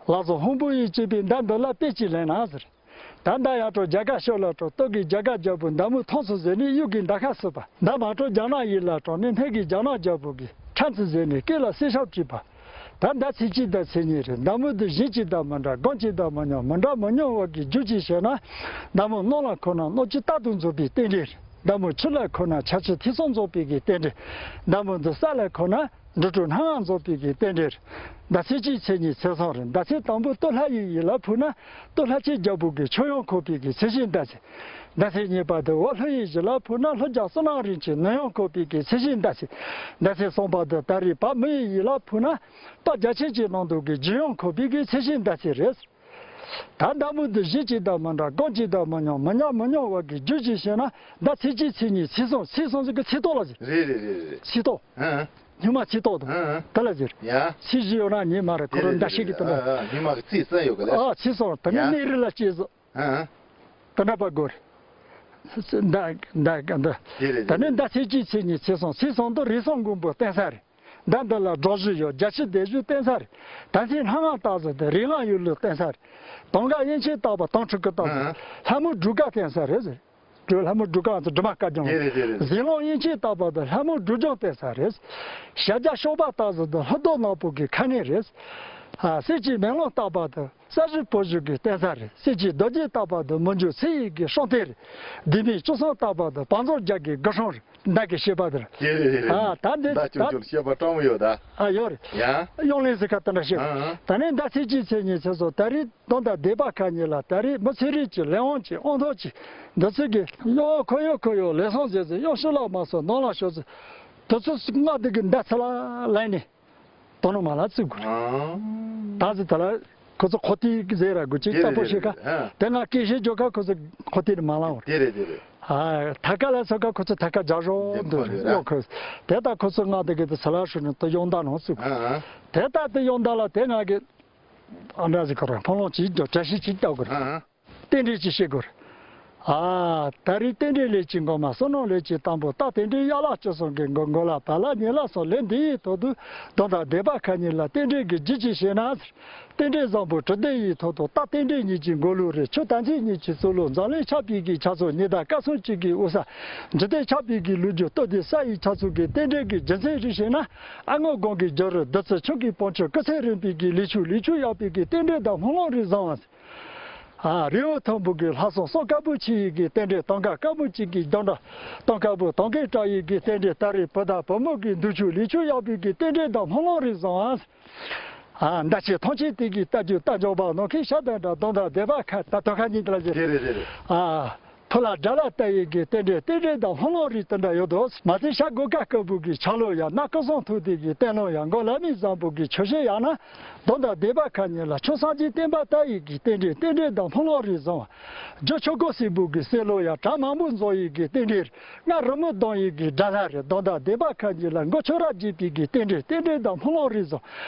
ལག་བཟང་ཧོང་པོ་ཡིས་གཅེས་པའི་མདའ་འདི་ལ་དཔེ་ཅིག་ལེན་ན་ཟེར། ད་མདའ་ཡར་འགྲོ་རྒྱ་སྒ་ཤོར་ལ་འགྲོ། སྟོད་ཀྱི་རྒྱ་སྒ་རྒྱལ་པོ་མདའ་མོ་ཐོང་ཚུ་ཟེར་ནས་གཡུ་གི་མདའ་ཁ་བསུབས་པ། མདའ་མར་འགྲོ་རྒྱ་ནག་ཡུལ་ལ་འགྲོ་ནས་སྨད་ཀྱི་རྒྱ་ནག་རྒྱལ་པོ་གི་ཁྲ་ཚུ་ཟེར་ནས་སྐེ་ལ་གསེར་ཞབས་བྲིས་པ། ད་མདའ་ཚེས་གཅིག་དང་ཚེས་གཉིས་རེད། མདའ་མོ་འདི་གཞན་གཅིག་དང་མི་འདྲ། སྒང་གཅིག་དང་མི་མཉམ། མི་འདྲ་མི་མཉམ་བ་གི་རྒྱུ་ཅིག་བཤད་ན། མདའ་མོ་གནམ་ལ་འཁོར་ན་གནམ་གྱི་རྟགས་དང་མཚུངས་པའི་རྟེན་འབྲེལ་རེད། མདའ་མོ་ཆུ་ལ་འཁོར་ན་ཆར་ཆུ་ཐིགས་གསུམ་འཛོམས་པའི་གི་རྟེན་འབྲེལ། མདའ་མོ་འདི་ས་ལ་འཁོར་ན་འབྲུ་དྲུག་སྣ་ལྔ་འཛོམས་པའི་གི་རྟེན་འབྲེལ། མདའ་ཚེས་གཅིག་ཚེས་གཉིས་ཚེས་གསུམ་རེད། མདའ་ཚེས་དང་པོ་སྟོད་ལྷ་ཡི་ཡུལ་ལ་ཕུལ་ན་སྟོད་ལྷ་ཆེན་རྒྱལ་པོ་གི་མཆོད་ཡོན་འཁོར་བའི་གི་ཚེས་བཞི་མདའ་ཚེས། མདའ་ཚེས་གཉིས་པ་དེ་འོག་ལྷོ་ཡི་ཡུལ་ལ་ཕུལ་ན་ལྷོ་རྒྱལ་བསོད་ནམས་རིན་ཆེན་ནོར་ཡོན་འཁོར་བའི་གི་ཚེས་བཞི་མདའ་ཚེས། མདའ་ཚེས་གསུམ་པ་དེ་ད་རེས་བ་མི་ཡི་ཡུལ་ལ་ཕུལ་ན་དཔལ་རྒྱ་ཆེན་གྱི་ནང་དུ་གི་རྒྱུ་ཡོན་འཁོར་བའི་གི་ཚེས་བཞི་མདའ་ཚེས་རེད། ད་མདའ་མོ་འདི་གཞན་གཅིག་དང་མི་འདྲ། སྒང་གཅིག་དང་མི་མཉམ། མི་མཉམ་མི་མཉམ་བ་གི་རྒྱུ་ཅིག་བཤད་ན། མདའ་ཚེས་གཅིག་ཚེས་གཉིས་ཚེས་གསུམ། ཚེས་གསུམ་ཟེར་གི་ཚེས་ཐོག་ལ་ཟེར། རེད་རེད་རེད་རེད། ཚེས་ཐོག་ཨ་སྨྱོན་མ་ཚེས་ཐོག་དང་ཨ་དེ་ལ་ཟེར། ཡ། ཚེས་བཞི་ཡོད་ན་ཉིན་མ་རེད། ཁོ་རང་མདའ་ཤིག་གི་དེ་འདྲ། ཨ་ཨ་སྨྱོན་མ་གི་ཚེས་གསུམ་ཡོད་གི་ལ། ཨ་ཚེས་གསུམ། དེ་ནས་ཡ་གནས་རི་ལ་སྐྱེས་སོ། ཨ་ཨ། དེ་འདྲ་པ་དགོས་རེད། མདའ་མདའ་མདའ། རེད་རེད་ད་ནི་རེད། མདའ་ཚེས་གཅིག་ཚེས་གཉིས་ཚེས་གསུམ། ཚེས་གསུམ་དུ་རས་ཟུང་མགོན་པོ་བསྟན་ས་རེད། མདའ་འདི་ལ་སྒྲོག་གཞི་ཡོད། རྒྱ་ཆུ་འདེབས་གཞི་བསྟན་ས་རེད། ད་ཚེས་སྣ་ལྔ་བཏགས་ཟིན་ཏེ་རིགས་ལྔ་ཡུལ་ལུགས་བསྟན་ས་རེད། དུང་དཀར་དབྱིན་ཆེན་བཏགས་པ་དུང་ཕྲུག་གི་བཏགས་ཟིན། ཨ་ལྷ་མོ་སྦྲུལ་དཀར་བསྟན་ས་རེད་ཟེར། སྦྲུལ་ལྷ་མོ་སྦྲུལ་དཀར་ཚོ་སྦྲུལ་མ་དཀར་རྒྱང་། དེ་རེད་དེ་རེད། ཟེ་ལོང་དབྱིན་ཆེན་བཏགས་པ་དང་ལྷ་མོ་སྦྲུལ་རྒྱང་བསྟན་ས་རེད། ཞྭ་རྒྱ་གཤོག་པ་བཏགས་ཟིན་ཏེ་ལྷུ་མདོ་ནག་པོ་གི་ཁ་གནོན་རེད། ཨ་གསེར་གྱི་མེ་ལོང་བཏགས་པ་དང་། ས་གཞི་སྤོ་གཞི་གི་བསྟན་ས་རེད། གསེར་གྱི་རྡོ་རྗེ་བཏགས་པ་དང་མི་འགྱུར་ཚེ་ཡི་གི་སྲོག་གཏེར་རེད། ལྡེ་མིག་བཅུ་གསུམ་བཏགས་པ་དང་བང་མཛོད་རྒྱ་གི་གུར་སྲང་རེད། མདའ་གི་བཤད་པ་དེ་རེད། དེ་རེད་དེ་རེད། ཨ་ད་འདི་མདའ་ཆུང་ད་ཆུང་བཤད་པ་སྤྲང་མོ་ཡོད་ད། ཨ་ཡོད་རེད། ཡ། གཡང་ལེན་ཟེར་ཁ་དེ་འདྲ་བཤད། ཨ་ཨ། ད་ནི་མདའ་ཚེས་གཅིག་ཚེས་གཉིས་ཚེས་གསུམ་ད་རེས་དོན་དང་ལྡན་པ་ཁ་གཉིས་ལ་ད་རེས་མི་ཚེ་རིང་གི་ལས་དབང་གི་དབང་ཐོག་གི་འདི་ཚོ་གི་གཡང་འཁོར་ཡོད་འཁོར་ཡོད་ལས་བཟང་བྱས་ཚེ་གཡང་ཕྱི་ལ་མ་སོང་ནང་ལ་ཤོར་ཚེ་དུས་ཚོད་སྔ་དེ་གི་མདའ་ཚེ་ལ་ལེན་ནས། དོ་ནོ་མ་ལ་བཙུགས་དགོས། ཨང་། ད་ཟེར་ད་ལ་ཁོ་ཚོ་ཁོ་ཏི་ཟེར་ར་དགོས་ཅིག་དེ་རེད་ལྟ་བུ་ཞིག་ག་དེ་རེད་དེ་རེད། ཨ། དེ་ང་སྐད་བཤད་རྒྱོ་ཁ་ཁོ་ཚོ་ཁོ་ཏི་རེད་མ་ལ་བར། དེ་རེད་དེ་རེད། ཨ་ཐ་ཀ་ལ་སོ་ཁ་ཁོ་ཚོ་ཐ་ཀ་རྒྱག་རོགས་འདུག་དེ་ཁོ་རེད་ཡོ་ཁོ། དེ་ད་ཁོ་ཚོ་ང་དེ་གི་དེ་ཚ་ལ་ཧྲུ་ནི་དེ་ཡོང་ད་ནང་བཙུགས། ཨ་ཨ། དེ་ད་དེ་ཡོང་ད་ལ་དེ་ང་གི་ཨ་འདྲ་ཟིག་ཁོ་རང་ཕོ་ལོང་ཅིག་རྒྱོ་བཀྲ་ཤིས་ཅིག་ལྟ་དགོས་རེད། ཨ་ཨ། རྟེན་འབྲེལ་ཅིག་བཤད་དགོས་རེད། ཨ། ད་རེས་རྟེན་འབྲེལ་ལས་ཀྱི་མགོ་མ་བསོད་ནམས་ལས་ཀྱི་དང་པོ་རྟགས་རྟེན་འབྲེལ་ཡན་ལག་བཅུ་གསུམ་གྱི་མགོ་མགོ་ལ་བ་ལ་ཉེ་ལ་སོགས་ལས་འདི་ཡི་ཐོག་ཏུ་དོན་དང་ལྡན་པ་ཁ་ཉིན་ལ་རྟེན་འབྲེལ་གྱི་རྒྱུ་ཅི་ཞེ་ན། རྟེན་འབྲེལ་བཟང་པོ་དྲི་ལྡན་ཡི་ཐོག་ཏུ་རྟགས་རྟེན་འབྲེལ་གཉིས་ཀྱི་མགོ་ལུགས་རེ་ཆོས་དམ་ཚིག་གཉིས་ཀྱི་གཙུག་ལུགས་འཛམ་གླིང་ཆགས་པའི་གི་ཆ་ཚུགས་ཉི་ཟླ་སྐར་གསུམ་གཅིག་གི་དབུས་ས་འཇིག་རྟེན་ཆགས་པའི་གི་ལུགས་རྒྱུ་སྟོད་དེ་ས་ཡི་ཆ་ཚུགས་ཀྱི་རྟེན་འབྲེལ་གྱི་རྒྱུ་མཚན་རེ་ཞེ་ན། ཨ་སྔོན་གོང་གི་རྒྱུ་རུ་བདུད་རྩི་ཆུ་གི་བོན་ཆུ་སྐུ་ཚེ་རིང་པའི་གི་ལས་ཆུ་ལས་ཆུ་ཡག་པའི་གི་རྟེན་འབྲེལ་དང་སྨོན་ལམ་རེ་བཟང་བ། ཨ། རི་བོ་མཐོན་པོ་གི་ལྷ་སྲུང་སྲོག་དཀར་པོ་ཆེ་ཡི་གི་རྟེན་འབྲེལ་དང་ཀ་དཀར་མོ་གཅིག་གི་རྒྱང་གྲགས་དང་ཀ་བུ་དང་ཀའི་བྲག་ཡི་གི་རྟེན་འབྲེལ་ད་རེས་བུ་དང་བུ་མོ་གི་འདུག་ཆུ་ལས་ཆུ་ཡག་པའི་གི་རྟེན་འབྲེལ་དང་སྨོན་ལམ་རེ་བཟང་ཨ། ཨ། མདའ་ཆེ་ཐང་ཆེ་དེ་གི་རྟ་རྒྱུག་རྟ་མགྱོགས་པ་ནོར་མཁན་ཤ་དང་འདྲ་དོན་དང་ལྡན་པ་ཁ་ད་དོན་ཁ་གཉིས་དེ་ལ་བཞེས། དེ་རེད་དེ་རེད། ཨ། ཕུ་ལ་དགྲ་ལ་ལྟ་ཡི་གི་རྟེན་འབྲེལ་རྟེན་འབྲེལ་དང་སྨོན་ལམ་རེ་དེ་འདྲ་ཡོད་དོ། མ་ཚད་ཤ་སྒོ་ཀ་དཀར་པོ་གི་ཆ་ལུགས་ཡང་ན་སྐུ་གསུང་ཐུགས་རྟེན་གྱི་རྟེན་ལུང་ཡང་མགོ་ལ་མི་བཟང་པོ་གི་ཆོས་བཤད་ཡང་ན། དོན་དང་ལྡན་པ་ཁ་ཉིན་ལ་ཆོས་སངས་རྒྱས་བསྟན་པ་ལྟ་ཡི་གི་རྟེན་འབྲེལ་རྟེན་འབྲེལ་དང་སྨོན་ལམ་རེ་བཟང་བ། རྒྱུ་ཆོས་སྐུ་སྲས་པོ་གི་སྲས་ལོ་ཡང་གྲངས་མང་པོ་འཛོམས་ཡི་གི་རྟེན་འབྲེལ། ང་རི་མོ་གདོང་ཡི་གི་དགྲ་ལྷ་རེ་དོན་དང་ལྡན་པ་ཁ་ཉིན་ལ་མགོ་ཆོས་རབ་རྒྱས་པའི་གི་རྟེན་འབྲེལ་རྟེན་འབྲེལ་དང་སྨོན་ལམ་རེ་བཟང་།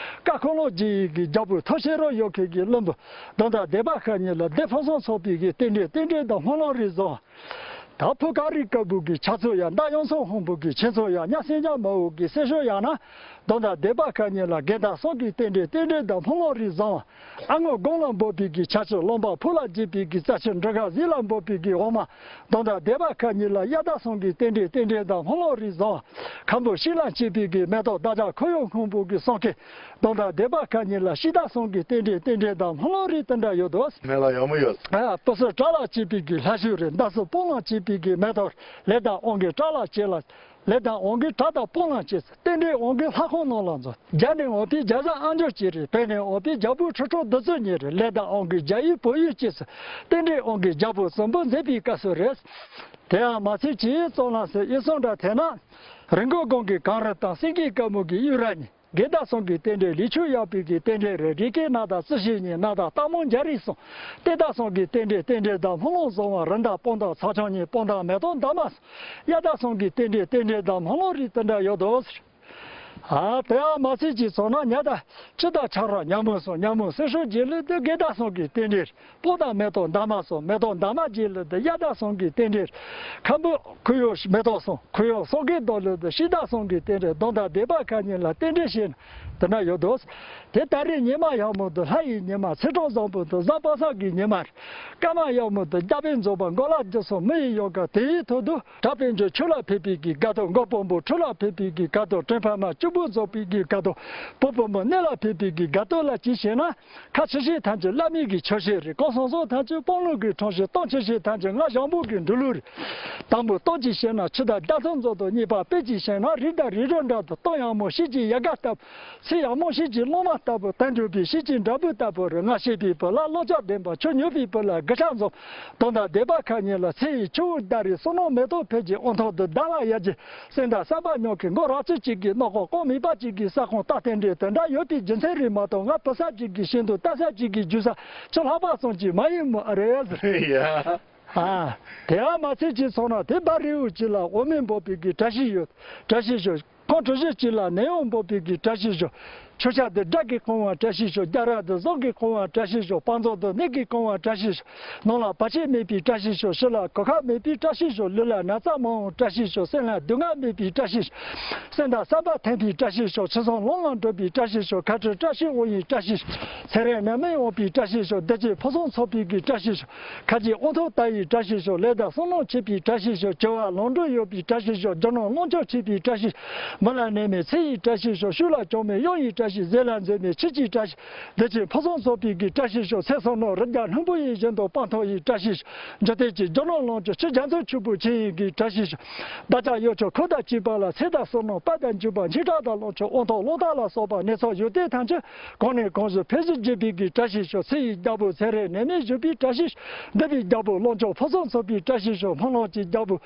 ཀ་ཁོ་ལོ་རྒྱས་ཡི་གི་རྒྱལ་པོ་ཐུགས་ཤེས་རོ་ཡོད་མཁན་གི་བློན་པོ་དོན་དང་ལྡན་པ་ཁ་ཉིན་ལ་སྡེ་ཕུན་སུམ་ཚོགས་པའི་གི་རྟེན་འབྲེལ་རྟེན་འབྲེལ་དང་སྨོན་ལམ་རེ་བཟང་། ད་ཕུ་ཀ་རི་དཀར་པོ་གི་ཆ་ཚུགས་ཡང་མདའ་ཡང་སོང་ཧོང་པོ་གི་ཆེན་ཚོ་ཡང་གཉའ་སེང་ལྕམ་མ་འོ་གི་སྲས་ཤོ་ཡང་ན། དོན་དང་ལྡན་པ་ཁ་ཉིན་ལ་དགེ་དང་སོང་གི་རྟེན་འབྲེལ་རྟེན་འབྲེལ་དང་སྨོན་ལམ་རེ་བཟང་བ། ཨ་སྔོན་དགུང་ལ་འབོད་པའི་གི་ཆ་ཚུགས་རློན་པ་ཕུ་ལ་རྒྱས་པའི་གི་རྩ་ཆེན་འབྲུ་ག་ཟིལ་ལ་འབོད་པའི་གི་འོ་མ། དོན་དང་ལྡན་པ་ཁ་ཉིན་ལ་གཡའ་དང་སོང་གི་རྟེན་འབྲེལ་རྟེན་འབྲེལ་དང་སྨོན་ལམ་རེ་བཟང་བ། ཁམ་བུ་ཤིང་ལ་བཅད་པའི་གི་མེ་ཏོག་བདག་ཅག་ཁོར་ཡུག་སྔོན་པོ་གི་སོང་གི། དོན་དང་ལྡན་པ་ཁ་ཉིན་ལ་ཤིང་རྟ་སོང་གི་རྟེན་འབྲེལ་རྟེན་འབྲེལ་དང་སྨོན་ལམ་རེ་དེ་འདྲ་ཡོད་དོ། མེ་ལ་ཡག་མོ་ཡོད། ཨ། སྤུ་སྲི་བྲག་ལ་བཅད་པའི་གི་ལྷ་ཤུལ་རེ་མདའ་སྲི་སྤང་ལ་བཅད་པའི་གི་མེ་ཏོག་ལས་དང་དབང་གི་བྲག་ལ་བཅད་ལ། ལས་དང་དབང་གི་བྲག་དང་སྤང་ལ་བཅད་ཚེ་རྟེན་འབྲེལ་དབང་གི་ལྷ་ཁང་ནང་ལ་འཛོམས། རྒྱ་ནས་འོང་པའི་རྒྱ་བཟའ་ཨ་འཇོ་སྐྱེས་རེ་བོད་ནས་འོང་པའི་རྒྱལ་པོ་ཁྲི་ཁྲོ་བདུད་རྩི་ཉེ་རེ་ལས་དང་དབང་གི་རྒྱ་ཡི་བོད་ཡུལ་སྐྱེས་ཚེ་རྟེན་འབྲེལ་དབང་གི་རྒྱལ་པོ་སྲིན་པོ་མཛད་པའི་སྐབས་སུ་རེད། དེ་ཡང་མ་ཚད་ཀྱི་གཙང་ལ་སེ་ཡི་སོང་འདྲ་དེ་ན། རི་མགོ་སྒང་གི་གངས་རི་དང་སེང་གེ་དཀར་མོ་གི་གཡུ་རལ་ནི། དགེ་དང་སོང་གི་རྟེན་འབྲེལ་ལས་ཆོས་ཡག་པའི་གི་རྟེན་འབྲེལ་རེ་རིགས་ཀྱི་སྣ་དང་རྩི་ཤིང་གཉིས་སྣ་དང་སྟག་མོ་འཇའ་རིས་སོང་། རྟེན་དང་སོང་གི་རྟེན་འབྲེལ་རྟེན་འབྲེལ་དང་སྨོན་ལམ་བཟང་བ་རི་དང་སྤང་དང་ཚ་ཆང་གཉིས་སྤང་དང་མེ་ཏོག་འདབ་མ་སོང་། གཡའ་དང་སོང་གི་རྟེན་འབྲེལ་རྟེན་འབྲེལ་དང་སྨོན་ལམ་རིགས་དེ་འདྲ་ཡོད་དོ་ཟེར། ཨ་དེ་ཡང་མ་ཚད་ཀྱི་ཚོགས་ན་ཉ་དང་ཁྱི་དང་ཆ་ར་ཉ་མོ་སོང་ཉ་མོ་སེ་ཧྲོ་རྗེ་ལུ་དུ་དགེ་དང་སོང་གི་རྟེན་འབྲེལ། སྤོ་དང་མེ་ཏོག་འདབ་མ་སོགས་མེ་ཏོག་འདབ་མ་རྗེས་ལུ་དུ་གཡའ་དང་སོང་གི་རྟེན་འབྲེལ། ཁམ་བུ་ཁུ་ཡོ་མེ་ཏོག་སོང་ཁུ་ཡོ་སོགས་ཀྱི་མདོ་ལུ་དུ་ཤིང་དང་སོང་གི་རྟེན་འབྲེལ་དོན་དང་ལྡན་པ་ཁ་ཉིན་ལ་རྟེན་འབྲེལ་བྱེད་ན་དེ་འདྲ་ཡོད་དོ། དེ་ད་རེས་ཉི་མ་ཡག་མོ་དུ་ལྷ་ཡི་ཉི་མ་ཚེས་གྲངས་བཟང་པོ་དུ་གཟའ་པ་སངས་གི་ཉི་མ་རེད། སྐར་མ་ཡག་མོ་དུ་རྒྱ་དཔེ་མཛོད་པ་མགོ་ལ་རྒྱུ་སོང་མི་ཡི་ཡོ་ག་དེ་ཡི་ཐོག་ཏུ་གྲྭ་དཔོན་ཇོ་ཆོས་ལ་ཕེབས་པའི་གི་དགའ་སྟོན་མགོ་དཔོན་པོ་ཁྲོ་ལ་ཕེབས་པའི་གི་དགའ་སྟོན་དྲན་ཕ་མ་བཅུ་པོ་རྫོགས་པའི་གི་དགའ་སྟོན་བུ་བུ་མོ་གནས་ལ་ཕེབས་པའི་གི་དགའ་སྟོན་ལ་ཅི་བྱེད་ན། ཁ་ཆེ་ཤེས་ཐམས་ཅད་བླ་མའི་གི་ཆོས་བཤད་རེད། གོང་སོང་སོང་ཐམས་ཅད་དཔོན་སློབ་ཀྱི་ཁྲོམ་བཤད། གཏོང་ཆེ་ཤེས་ཐམས་ཅད་ང་ཞང་པོ་གི་འགྲོ་ལུགས་རེད། དང་པོ་གཏོང་ཅིག་བཤད་ན་ཆུ་དང་རྒྱ་མཚོ་མཛོད་དུ་གཉིས་པ་དཔེ་ཅིག་བཤད་ན་རི་དང་རི་རོ་འདྲ་དུ་གཏོང་ཡག་མོ་ཤེས་ཀྱི་ཡ་ག་ལྟ་བུ། ཚེ་ཡག་མོ་ཤེས་ཀྱི་སློབ་མ་ལྟ་བུ་དལ་འགྱུར་བའི་ཤེས་ཀྱི་འདྲ་བུ་ལྟ་བུ་རེད། ང་ཤེས་པའི་བུ་ལ་བློ་ལྕོག་ལྡན་པ་ཆོས་ཉོབ་པའི་བུ་ལ་དགུ་ཆ་འཛོམས། དོན་དང་ལྡན་པ་ཁ་ཉིན་ལ་ཚེ་ཡི་ཆུ་བོ་ཟླ་རེ་བསོད་ནམས་མེ་ཏོག་ཕལ་གྱི་དབང་ཐོག་ཏུ་ཟླ་བ་ཡར་གྱི། སེམས་དང་བསམ་པ་ཉོ་མཁན་མགོ་རག་ཚོད་ཅིག་གིས་གནོད་ཁོག་ལྐོག་མིད་པ་ཅིག་གིས་ས་ཁོངས་རྟགས་རྟེན་འབྲེལ་དེ་འདྲ་ཡོད་པའི་རྒྱུ་མཚན་རེད་མ་གཏོགས། ང་བུ་ས་ཅིག་གིས་ཤིན་ཏུ་ལྟ་ས་ཅིག་གིས་རྒྱུ་ས་ཆུ་ལྷག་པ་ཙམ་གྱིས་མ་ཡིན་མོ་ཨ་རེད། ཡ། ཨ། དེ་ཡང་མ་ཚད་ཅིག་སོང་ན་དེ་བ་རི་བོ་ཅིག་ལ་འོ་མས་འབོག་པའི་གི་བཀྲ་ཤིས་ཡོད། བཀྲ་ཤིས་ཤོག་ཁོང་གྲུ་བཞི་གཅིག་ལ་ནད་ཡམས་འབོག་པའི་གི་བཀྲ་ཤིས་ཤོག་ཆུ་བྱ་དེ་དགྲ་གིས་བཀང་བ་བཀྲ་ཤིས་ཤོག་རྒྱ་ར་དེ་ཟོག་གིས་བཀང་བ་བཀྲ་ཤིས་ཤོག་བང་མཛོད་དེ་ནད་ཀྱིས་བཀང་བ་བཀྲ་ཤིས་ཤོག་ནང་ལ་བར་ཆད་མེད་པའི་བཀྲ་ཤིས་ཤོག་ཕྱི་ལ་གོད་ཁ་མེད་པའི་བཀྲ་ཤིས་ཤོག་ལུས་ལ་ན་ཚ་མ་འོང་བཀྲ་ཤིས་ཤོག་སེམས་ལ་སྡུག་བསྔལ་མེད་པའི་བཀྲ་ཤིས་ཤོག་སེམས་དང་བསམ་པ་མཐུན་པའི་བཀྲ་ཤིས་ཤོག་ཕྱི་སོང་ལོང་ལ་འགྲོ་བའི་བཀྲ་ཤིས་ཤོག་ཁ་ཁྲི་བཀྲ་ཤིས་དབང་ཡི་བཀྲ་ཤིས་ཤོག་ཚེ་རིང་ནད་མེད་འོང་པའི་བཀྲ་ཤིས་ཤོག་བདེ་སྐྱིད་ཕུན་སུམ་ཚོགས་པའི་གི་བཀྲ་ཤིས་ཤོག་ཁ་རྗེ་དབང་ཐོབ་ལྟ་ཡི་བཀྲ་ཤིས་ཤོག་ལས་དང་བསོད་ནམས་ཆེ་བའི་བཀྲ་ཤིས་ཤོག་བྱ་བ་ལམ་འགྲོ་ཡོད་པའི་བཀྲ་ཤིས་ཤོག་རྒྱུ་ནོར་ལོངས་སྤྱོད་ཆེ་བའི་བཀྲ་ཤིས། མི་ལ་ནད་མེད་ཚེ་ཡི་བཀྲ་ཤིས་ཤོག་ཤུགས་ལ་བྱུང་མེད་གཡང་ཡི་བཀྲ་ཤིས། ཟས་ལ་འཛོལ་མེད་ཆུ་སྐྱེས་བཀྲ་ཤིས། བདེ་སྐྱིད་ཕུན་སུམ་ཚོགས་པའི་གི་བཀྲ་ཤིས་ཤོག་ཚེ་བསོད་ནམས་རི་རྒྱལ་ལྷུན་པོ་ཡི་བཞིན་དུ་སྤང་ཐོབ་ཡི་བཀྲ་ཤིས་ཤོག་འཇིག་རྟེན་གྱི་རྒྱུ་ནོར་ལོངས་སྤྱོད་ཆུ་རྒྱ་མཚོ་ཆུ་བོ་ཆེ་ཡི་གི་བཀྲ་ཤིས་ཤོག་བདག་ཅག་ཡོ་ཆོ་ཁུ་དང་བཅས་པ་ལ་ཚེ་དང་བསོད་ནམས་དཔལ་དང་འབྱོར་པ་འཆི་བདག་དང་ལོངས་སྤྱོད་དབང་ཐོབ་ལོང་རྟགས་ལ་སོགས་པ་ནད་ཚོགས་ཡོན་ཏན་ཐམས་ཅད་གང་ནས་གང་བཞིན་འཕེལ་ཞིང་རྒྱས་པའི་གི་བཀྲ་ཤིས་ཤོག་ཚེ་ཡི་རྒྱལ་པོ་ཚེ་རིང་ནད་མེད་བཞུགས་པའི་བཀྲ་ཤིས་ཤོག་འདས་པའི་རྒྱལ་པོ་ལོངས་སྤྱོད་ཕུན་སུམ་ཚོགས་པའི་བཀྲ་ཤིས་ཤོག་སྨོན་ལམ་གྱི་རྒྱལ་པོ།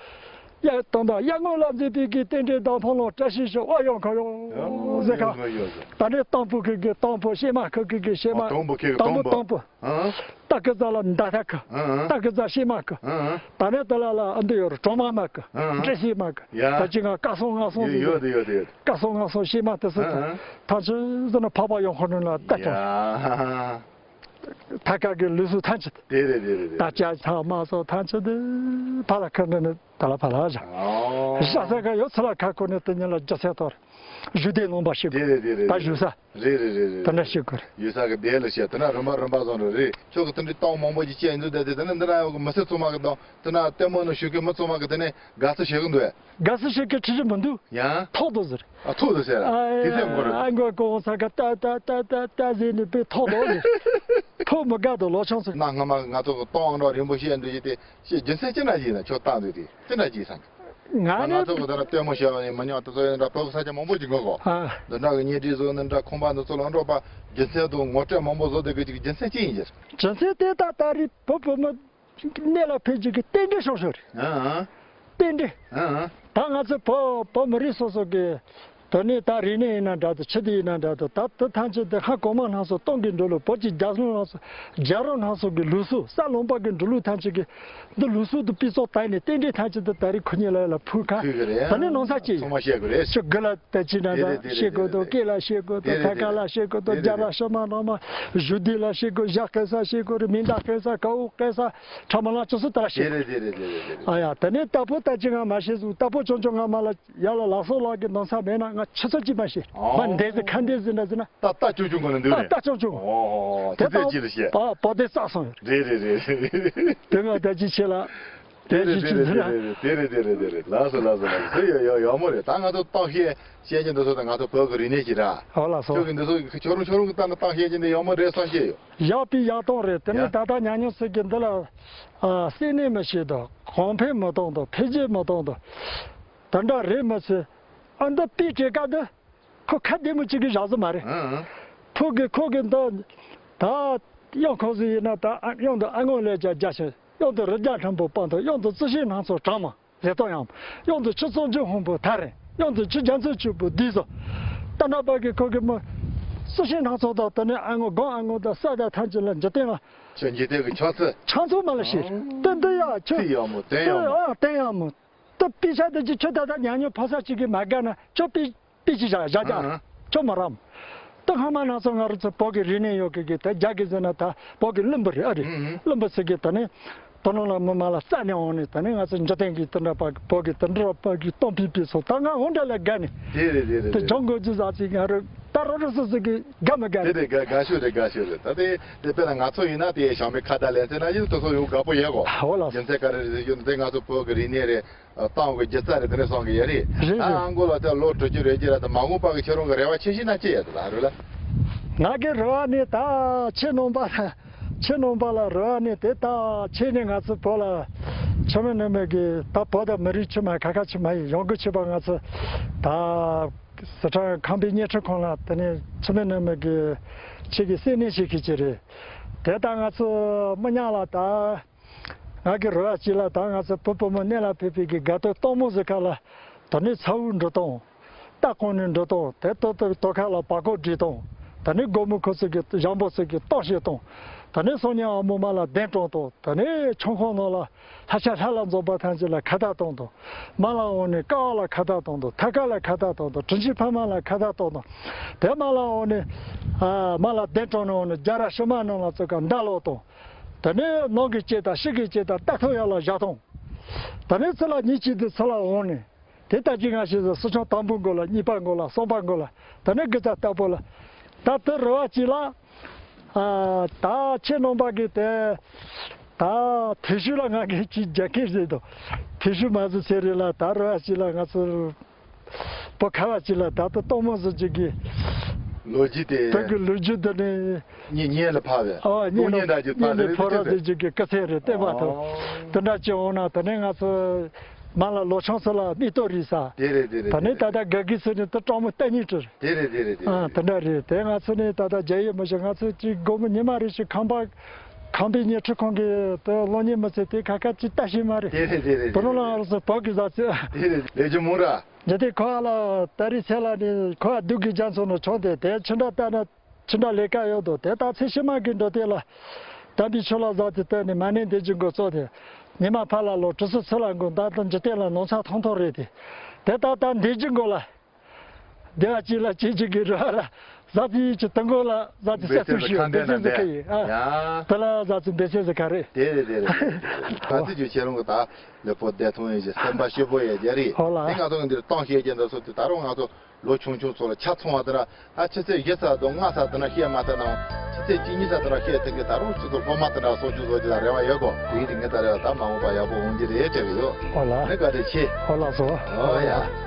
ཡ་དང་དང་གཡག་ངོ་ལ་མཛེས་པའི་གི་རྟེན་འབྲེལ་དང་ཕུན་ལམ་བཀྲ་ཤིས་ཤོག་ཨ་ཡོང་ཁ་ཡོང་ཟེར་ཁ། ད་ནི་དང་པོ་གི་གི་དང་པོ་ཤེས་མ་ཁ་གི་གི་ཤེས་མ། ཨ་དང་པོ་ཁེ་གི་དང་པོ་དང་པོ། ཨ། ཏ་གི་ཛ་ལ་མདའ་ཐ་ཁ། ཨ་ཨ། ཏ་གི་ཛ་ཤེས་མ་ཁ། ཨ་ཨ། ད་ནི་ད་ལ་ལ་ཨ་འདི་ཡོད་ར་གྲོ་མ་མ་ཁ། ཨ་ཨ། འདྲེ་ཤེས་མ་ཁ། ཡ། ད་ཅི་ང་ཀ་སོང་ང་སོང་ཟེར། ཡོད་ཡོད་ཡོད་ཡོད། ཀ་སོང་ང་སོང་ཤེས་མ་དེ་སུ་ད། ཨ་ཨ། ཐང་ཆུ་ཟེར་ན་ཕ་པ་ཡོང་ཁོ་ནི་ལ་ཏ་ཀྱང་། ཡ། ཐ་ཀ་གི་ལུགས་སྲོལ་ཐམས་ཅད་དེ་རེད། དེ་རེད། དེ་རེད། ད་ཅག་ཚང་མ་སོགས་ཐམས་ཅད་དེ་ཕ་ལ་ཁ་འདྲ་ནི་ད་ལ་ཕ་ལ་བཞག་ཨོ། ཤ་ཚ་ཁ་ཡོད་ཚ་ལ་ཁ་ཁོ་ནས་དེ་ཉིད་ལ་རྒྱུ་ཚད་གཏོར། བཞུགས་སྡེ་ལུང་པ་ཞིག་དེ་རེད། དེ་རེད། ད་བཞུགས་ས། རེད་རེད་རེད་རེད། དེ་འདྲ་ཞིག་དགོས་རེད། ཡུལ་ས་གི་སྡེ་ལ་བཤད་དེ་ན་རིམ་པ་རིམ་པ་བཟང་རུ་རེད། ཁྱོད་ཀྱི་དེ་འདྲའི་གཏམ་མང་པོ་ཅིག་བཤད་འདུག་ད་དེ་དེ་ནི་འདི་ན་ཡོད་གི་མི་སེར་ཚང་མ་གི་གཏམ་དེ་ན་ལྟད་མོ་ནང་བཞུགས་གི་མི་ཚང་མ་གི་དེ་ནས་དགའ་བསུ་བྱེད་གི་འདུག་དགའ་བསུ་བྱེད་གི་ཁྲི་ཁྲི་མི་འདུག་ཡང་ཐོག་ཏུ་ཟེར། ཨ་ཐོག་ཏུ་ཟེར། ཨ་དེ་ཚེ་མགོ་རུ། ཨ་མགོ་གོང་ས་ག་ཏ་ཏ་ཏ་ཏ་ཏ་ཟེར་ནས་པའི་ཐོག་ཏུ་ཟེར། ཐོག་མི་དགའ་དུ་ལོ་ཆུང་ཚོ། གནའ་སྔ་མ་ང་ཚོ་གི་གཏམ་འདྲ་རིང་པོ་བཤད་འདུག་ཡིན་ཏེ། ཞེས་རྒྱུ་མཚན་ཅི་འདྲ་ཞིག་ཡིན་ན་ཁྱོད་བཏང་འདུག་དེ་ཅི་འདྲ་ཞིག་བསམ་གི། ང་ནི་ང་ཚོ་གི་ད་ལྟ་ལྟད་མོ་བྱས་པ་ནི་མི་ཉག་དེ་ཚོ་ཡིན་འདྲ་བོད་ཀྱི་ས་ཆ་མང་པོ་ཅིག་ངོ་གོ་ཨ། འདི་འདྲ་གི་བརྙན་འཕྲིན་བཟོ་ནི་འདྲ་ཁང་པ་འདི་ཚོ་ལ་འགྲོ་པ་རྒྱུ་མཚན་དང་ངོ་སྤྲོད་མང་པོ་བཟོ་བསྡད་གི་ཅིག་རྒྱུ་མཚན་ཅི་ཡིན་ཟེར། རྒྱུ་མཚན་དེ་ད་ད་རེས་བོད་བོད་མི་གནས་ལ་ཕེབས་ཅིག་གི་རྟེན་འབྲེལ་ཤོར་ཤོར་རེད། ཨ། རྟེན་འབྲེལ། ཨ། ད་ང་ཚོ་བོད་བོད་མི་རིགས་སོ་སོ་གི་དོན་ནི་ད་རིག་གནས་ཡིན་ན་འདྲ་དང་ཆོས་སྡེ་ཡིན་ན་འདྲ་དང་ད་དེ་ཐམས་ཅད་དེ་ཧ་གོ་མ་སྣ་ཚོགས་སྟོང་གི་འགྲོ་ལུགས་བོད་ཀྱི་རྒྱལ་སྲུང་སྣ་ཚོགས་རྒྱལ་རབས་སྣ་ཚོགས་ཀྱི་ལུགས་སྲོལ་ས་ལུང་པ་གི་འགྲོ་ལུགས་ཐམས་ཅད་ཀྱི་འདི་ལུགས་སྲོལ་དུ་སྤུས་ཚོགས་བཏང་ནས་རྟེན་འབྲེལ་ཐམས་ཅད་དུ་ད་རེས་ཁོ་གཉིས་ལ་ཡ་ལ་ཕུལ་ཁ་ཕུལ་གི་རེད། ད་ནི་ནང་ས་ཅི་ཚང་མ་བཤད་དགོས་རེད། ཤོ་དགུ་ལ་ད་ཅི་འདྲ་འདྲ་བཤད་དགོས་དོ། སྐད་ལ་བཤད་དགོས་དོ། ཐ་ཀ་ལ་བཤད་དགོས་དོ། རྒྱ་ལ་ཤ་མ་ནང་མ་བཞུགས་སྡེ་ལ་བཤད་དགོས། ཞྭ་སྐད་ས་བཤད་དགོས་རེད། མི་འདའ་སྐད་ས་གའུ་སྐད་ས་ཁྲ་མ་ལ་ཅི་སུ་ད་ལ་བཤད་དགོས། ཨ་ཡ་ད་ནི་ལྟ་ཕོ་ད་ཅི་ང་མ་བཤད་ཟུག་ལྟ་ཕོ་ཆུང་ཆུང་ང་མ་ལ་ཡ་ལ་ལག་སོགས་ལག་གི་ནང་ས་མེད་ན་ང་ཆུ་ཚོད་ཅི་མ་བཤད་མ་འདས་ཟི་ཁ་འདས་ཟི་འདྲ་ཟི་ན། ད་ལྟ་ཆུང་ཆུང་གོ་ནས་འདུག་རེད། ལྟ་ཆུང་ཆུང་། ཨོ་དེ་ཚོ་ཅི་ལ་བཤད། ཨ་བོ་དེ་བསགས་སོང་། རེད་རེད་རེད་རེད། དེ་ང་ད་ཅི་བྱེད་ལ། དེ་རེད་དེ་རེད་དེ་རེད་དེ་རེད་དེ་རེད་དེ་རེད་དེ་རེད། ལགས་སོ་ལགས་སོ་ལགས་སོ། ཡ་ཡ་ཡག་མོ་རེད། ད་ང་ཚོ་གཏམ་བཤད་བཤད་ཀྱི་འདི་ཚོ་དང་ང་ཚོ་བོད་ཀྱི་རིག་གནས་ཀྱི་ར། ཨོ་ལགས་སོ། ཁྱོད་ཀྱི་འདི་ཚོ་ཁྱོད་རང་ཁྱོད་རང་གི་ལྟ་ན་གཏམ་བཤད་ཀྱི་འདི་ཡག་མོ་རེད་བསམ་བཤད་ཡོད། ཡག་པའི་ཡག་སྟོང་རེད། དེ་ནས་ད་ལྟ་ཉག་ཉོག་ཟེར་གྱི་འདི་ལ་ཨ་སེམས་ནས་མི་ཤེས་དང་གོང་འཕེལ་མི་གཏོང་དང་འཕེལ་རྒྱས་མི་གཏོང་དང་དེ་འདྲ་རེད་མི་ཚེ་ཨ་འདི་པའི་གྲས་ཀ་འདི། ཁོ་ཁ་བདེ་མོ་གཅིག་གིས་བཞག་ཟི་མ་རེད། ཨང་། ཕུག་གི་ཁོ་གི་འདི་ད་གཡང་ཁོ་ཟི་ཡིན་ན་ད་གཡང་དུ་ཨ་སྔོན་ལས་ཀྱང་རྒྱ་ཆེ། གཡང་དུ་རི་རྒྱ་ཁྲིམས་པོ་སྤང་ཐོག་གཡང་དུ་རྩི་ཤིང་སྣ་ཚོགས་གྲངས་མང་རེ་ཏོ་ཡང་། གཡང་དུ་ཆུ་ཚོད་འཇུ་ཧོང་པོ་ཐ་རེ། གཡང་དུ་ཆུ་རྒྱ་མཚོ་ཆུ་བུ་དུས་སོ། ད་འདྲ་པ་གི་ཁོ་གི་མོ་རྩི་ཤིང་སྣ་ཚོགས་དང་དེ་ནས་ཨ་སྔོན་སྒང་ཨ་སྔོན་དང་ས་དང་ཐམས་ཅད་ལ་འཇིག་རྟེན་ལ། ཁྱོད་འཇིག་རྟེན་གི་ཆང་ཚུལ། ཆང་ཚུལ་མ་ལ་ཤེས། ཏན་ཏན་ཡ་ཁྱོད། ཚིག་ཡག་མོ་དོན་ཡག་མོ། ཨ་དོན་ཡག་མོ། ད་པི་ཤ་དེ་ཅི་ཁྱོད་ད་ལྟ་ཉག་ཉོག་ཕ་ས་ཅིག་གིས་མ་དགའ་ན་ཁྱོད་པི་པི་ཅི་བཞག་བཞག་རྒྱག་ཨང་། ཁྱོད་མ་རམ། ད་ཧ་མ་ན་སོ་ང་རུ་ཚོ་བོད་ཀྱི་རིག་གནས་ཡོད་གི་གི་ད་རྒྱ་གི་ཟེར་ན་ད་བོད་ཀྱི་བླུན་པོ་རེད་ཨ་རེད། ཨང་། བླུན་པོ་ཚོ་གི་ད་ནི་དོ་ནང་ལ་མི་མ་ལ་རྩ་ནས་འོང་ནས་ད་ནི་ང་ཚོ་འཇིག་རྟེན་གྱི་དེ་འདྲ་པ་བོད་ཀྱི་དེ་འདྲ་པ་གི་སྟོང་པའི་པི་ཚོ་ད་ང་འོང་འདྲ་ལ་དགའ་ནས། དེ་རེད་དེ་རེད་དེ་རེད། ཇོང་གོ་ཅི་ཟ་ཅིག་ང་རུ་ད་རོ་རོ་སོ་སོ་གི་དགའ་མི་དགའ་དེ་ནས། དེ་དགའ་དགའ་ཤོས་རེད་དགའ་ཤོས་རེད། ད་དེ་དེ་དཔེར་ན་ང་ཚོ་ཡིན་ན་དེ་ཞང་མའི་ཁ་བརྡ་ལེན་ཚེ་ན་ཡིན་དེ་ཚོ་ཡོང་དགའ་པོ་ཡོད་གོ་འོ་ལགས་སོ། རྒྱུ་མཚན་ག་རེ་རེད་ཟེར་རྒྱུ་འདི་ང་ཚོ་བོད་ཀྱི་རིག་གནས་རེད། གཏམ་གྱི་སྒྱུ་རྩལ་རེད་དེ་འདྲ་སོང་གི་ཡོད་རེད། རེད་ད་རེད། ཨ་མགོ་ལ་ད་ལོ་དྲུག་ཅུ་རེ་བརྒྱད་ལ་ད་མ་འོངས་པ་གི་ཁྱེད་རང་གི་རེ་བ་ཆེ་ཤོས་ན་ཅི་ཡོད་ད་རེད་ལ། ང་གི་རེ་བ་ནི་ད་ཁྱེད་རྣམ་པ་ལ་ཁྱེད་རྣམ་པ་ལ་རེ་བ་ནི་དེ་ད་ཁྱེད་ནི་ང་ཚོ་བོད་ལ་ཆི་མི་ནི་མི་གི་ད་བོད་ད་མི་རིགས་ཆི་མ་ཁ་ཁ་ཆི་མ་ཡིན་ཡོང་གི་ཆི་པ་ང་ཚོ་ད་སི་ཁྲོན་ཁམས་པའི་བརྙན་འཕྲིན་ཁང་ལ་དེ་ནི་ཆི་མི་ནི་མི་གི་ཁྱེད་ཀྱི་སེམས་ནས་ཤེས་ཁི་ཅི་རེད། དེ་ད་ང་ཚོ་མི་ཉག་ལ་ད། ང་གི་རེ་བ་གཅིག་ལ་ད་ང་ཚོ་བུ་བུ་མོ་གནས་ལ་ཕེབས་པའི་གི་དགའ་སྟོན་སྟོན་མོ་ཟེར་ཁ་ལ་ད་ནི་ཚ་བོ་འགྲོ་སྟངས། རྟ་ཀོང་ནས་འགྲོ་སྟངས་དེ་ལྟོ་ལྟོ་ལྟོ་ཁ་ལ་བ་ཀོ་སྒྲིག་སྟངས། ད་ནི་སྒོར་མོ་ཁོ་ཚོ་གི་ཞང་པོ་ཚོ་གི་ལྟོ་བཤད་སྟངས། ད་ནི་སང་ཉིན་ཨ་མོ་མ་ལ་གདན་དྲངས་སྟངས། ད་ནི་ཆང་ཁང་ནང་ལ་ལྷ་ཆ་ལྷ་ལ་འཛོམས་པ་ཐམས་ཅད་ལ་ཁ་བརྡ་གཏོང་སྟངས། མ་ལ་འོང་ནས་ཀ་བ་ལ་ཁ་བརྡ་གཏོང་སྟངས། ཐ་ཀ་ལ་ཁ་བརྡ་གཏོང་སྟངས། དྲིན་ཆེན་ཕ་མ་ལ་ཁ་བརྡ་གཏོང་སྟངས། དེ་མ་ལ་འོང་ནས་ཨ་མ་ལ་གདན་དྲངས་ནས་འོང་ནས་རྒྱ་ར་ཤུ་མ་ནང་ལ་ཚོ་ཀ་མདའ་ལོག་སྟངས། ད་ནི་ནང་གི་སྐྱེ་དང་ཕྱི་གི་སྐྱེ་དང་རྟ་ཐོག་ཡར་ལ་བཞག་སྟངས། ད་ནི་ཚུར་ལ་ཉིན་གཅིག་དུ་ཚུར་ལ་འོང་ནས་དེ་ལྟ་ཅི་ང་ཤེས་སོ། སི་ཁྲོན་དང་པོ་མགོ་ལ་གཉིས་པ་མགོ་ལ་གསུམ་པ་མགོ་ལ་ད་ནི་དགུ་ཚ་ལྟ་བུ་ལ་ད་དེ་རེ་བ་གཅིག་ལ་ཨ་ད་ཁྱེད་རྣམ་པ་གི་དེ་ད་དེ་ཤུལ་ལ་ང་གི་ཅིག་རྒྱ་སྐད་ཟེར་དང་དེ་ཤུལ་མ་ཟེར་ཚེ་རེ་ལ་ད་རེ་བ་གཅིག་ལ་ང་ཚོ། བོད་ཁ་བ་ཅིག་ལ་ད་ལྟ་གཏོང་མོ་ཟེར་ཅིག་གི་ལོ་རྒྱུས་དེ། བོད་ཀྱི་ལོ་རྒྱུས་འདི་ནི། ཉེ་ཉེ་ལ་ཕབ་པས། ཨ་ཉེ་ལ་ཉེ་ལ་ཕོ་ར་ཟེར་ཅིག་གི་སྐུ་ཚེ་རེད་བསྟན་པ་ཐོབ། དེ་འདྲ་ཅིག་འོང་ན་ད་ནི་ང་ཚོ་མ་ལ་ལོ་ཆུང་ཚོ་ལ་མིག་ལྟོས་རེད་ས། དེ་རེད་དེ་རེད། ད་ནི་ད་ལྟ་དགའ་གི་ཚོ་ནི་ད་སྤྲང་མོ་ལྟ་ཉིད་དུ་རེད། དེ་རེད་དེ་རེད་དེ་ཨ་རེད། དེ་འདྲ་རེད། དེ་ང་ཚོ་ནི་ད་ལྟ་རྒྱ་ཡིག་མི་ཤེས། ང་ཚོ་ཅིག་དགོང་མོ་ཉི་མ་རེ་ཞིག་ཁང་པ་ཁང་པའི་ཉལ་ཁྲི་ཁང་གི་ད་གློག་བརྙན་མི་ཚེ་དེ་ཁ་ཁ་ཅིག་ལྟ་ཤེས་མ་རེད། དེ་རེད་དེ་རེད། དེ་ནོ་ལ་ང་ཚོ་བོད་ཀྱི་བཟའ་ཚེ། དེ་རེད་ལས་རྒྱུ་མང་ར། འཇིག་རྟེན་ཁོ་ཨ་ལ་ད་རེས་ཚེ་ལ་ནི་ཁོ་ཨ་སྡུག་གི་རྒྱ་མཚོ་ནང་མཆོང་སྟེ་དེ་ཕྱི་འདྲ་ལྟ་ན་ཕྱི་འདྲ་ལས་ཀ་ཡོད་དོ། དེ་ད་ཚེ་ཕྱི་མ་གི་འགྲོ་དེ་ལ་དམ་པའི་ཆོས་ལ་བཟའ་དེ་བསྟན་ནས་མ་ནས་འདས་ཀྱི་འགོ་གཙོ་དེ་ཉི་མ་ཕ་ལ་ལོ་གྲི་སུ་ཚུ་ལ་འགོ་ད་ལྟ་འཇིག་རྟེན་ལ་ནོར་ཚ་ཐོང་ཐོང་རེད་དེ། དེ་ད་ལྟ་འདས་ཀྱི་འགོ་ལ་བདེ་བ་ཅིག་ལ་སྐྱེ་ཅིག་གི་རེ་བ་ལ་ ཟ་ཙི་ཅི་ཏང་གོ་ལ་ཟ་ཙི་སེ་ཏུ་ཤི་འབེ་སེ་ཟི་ཁ་ཡི་ཨ། ད་ལ་ཟ་ཙི་འབེ་སེ་ཟི་ཁ་རེད། དེ་རེད་དེ་རེད། ད་ཙི་ཇུ་ཁྱེད་རང་གི་ད་ལེ་པོ་བདེ་ཐོང་ཡིན་ཞེས་སེམས་པ་ཤེས་པོ་ཡོད་རྒྱ་རེད། ཧོ་ལ། དེ་ང་ཚོ་གི་འདིར་གཏོང་ཤེས་རྒྱ་འདྲ་སོ་དེ་ད་རུང་ང་ཚོ་ལོ་ཆུང་ཆུང་ཚོ་ལ་ཆ་ཚང་བ་དེ་འདྲ་ད་ཆུ་ཚོད་བཞི་ཙམ་དང་ལྔ་ཙམ་དེ་འདྲ་ཤེས་མ་ཐུབ་ན་ཆུ་ཚོད་གཅིག་གཉིས་ཙམ་དེ་འདྲ་ཤེས་ཐུབ་གི་ད་རུང་ཆུ་ཚོད་སློབ་མ་དེ་འདྲ་སོ་ཆུ་ཚོད་དེ་ལ་རེ་བ་ཡོད་གོ་དེ་ཡིན་དེ་ངས་ད་རེ་བ་ད་མ་འོངས་པ་ཡག་པོ་འོང་གི་རེད་ཅེས་ཡོད། ཧོ་ལ། ནི་བཀའ་དྲིན་ཆེ། ཧོ་ལ་སོ། ཨོ་ཡ།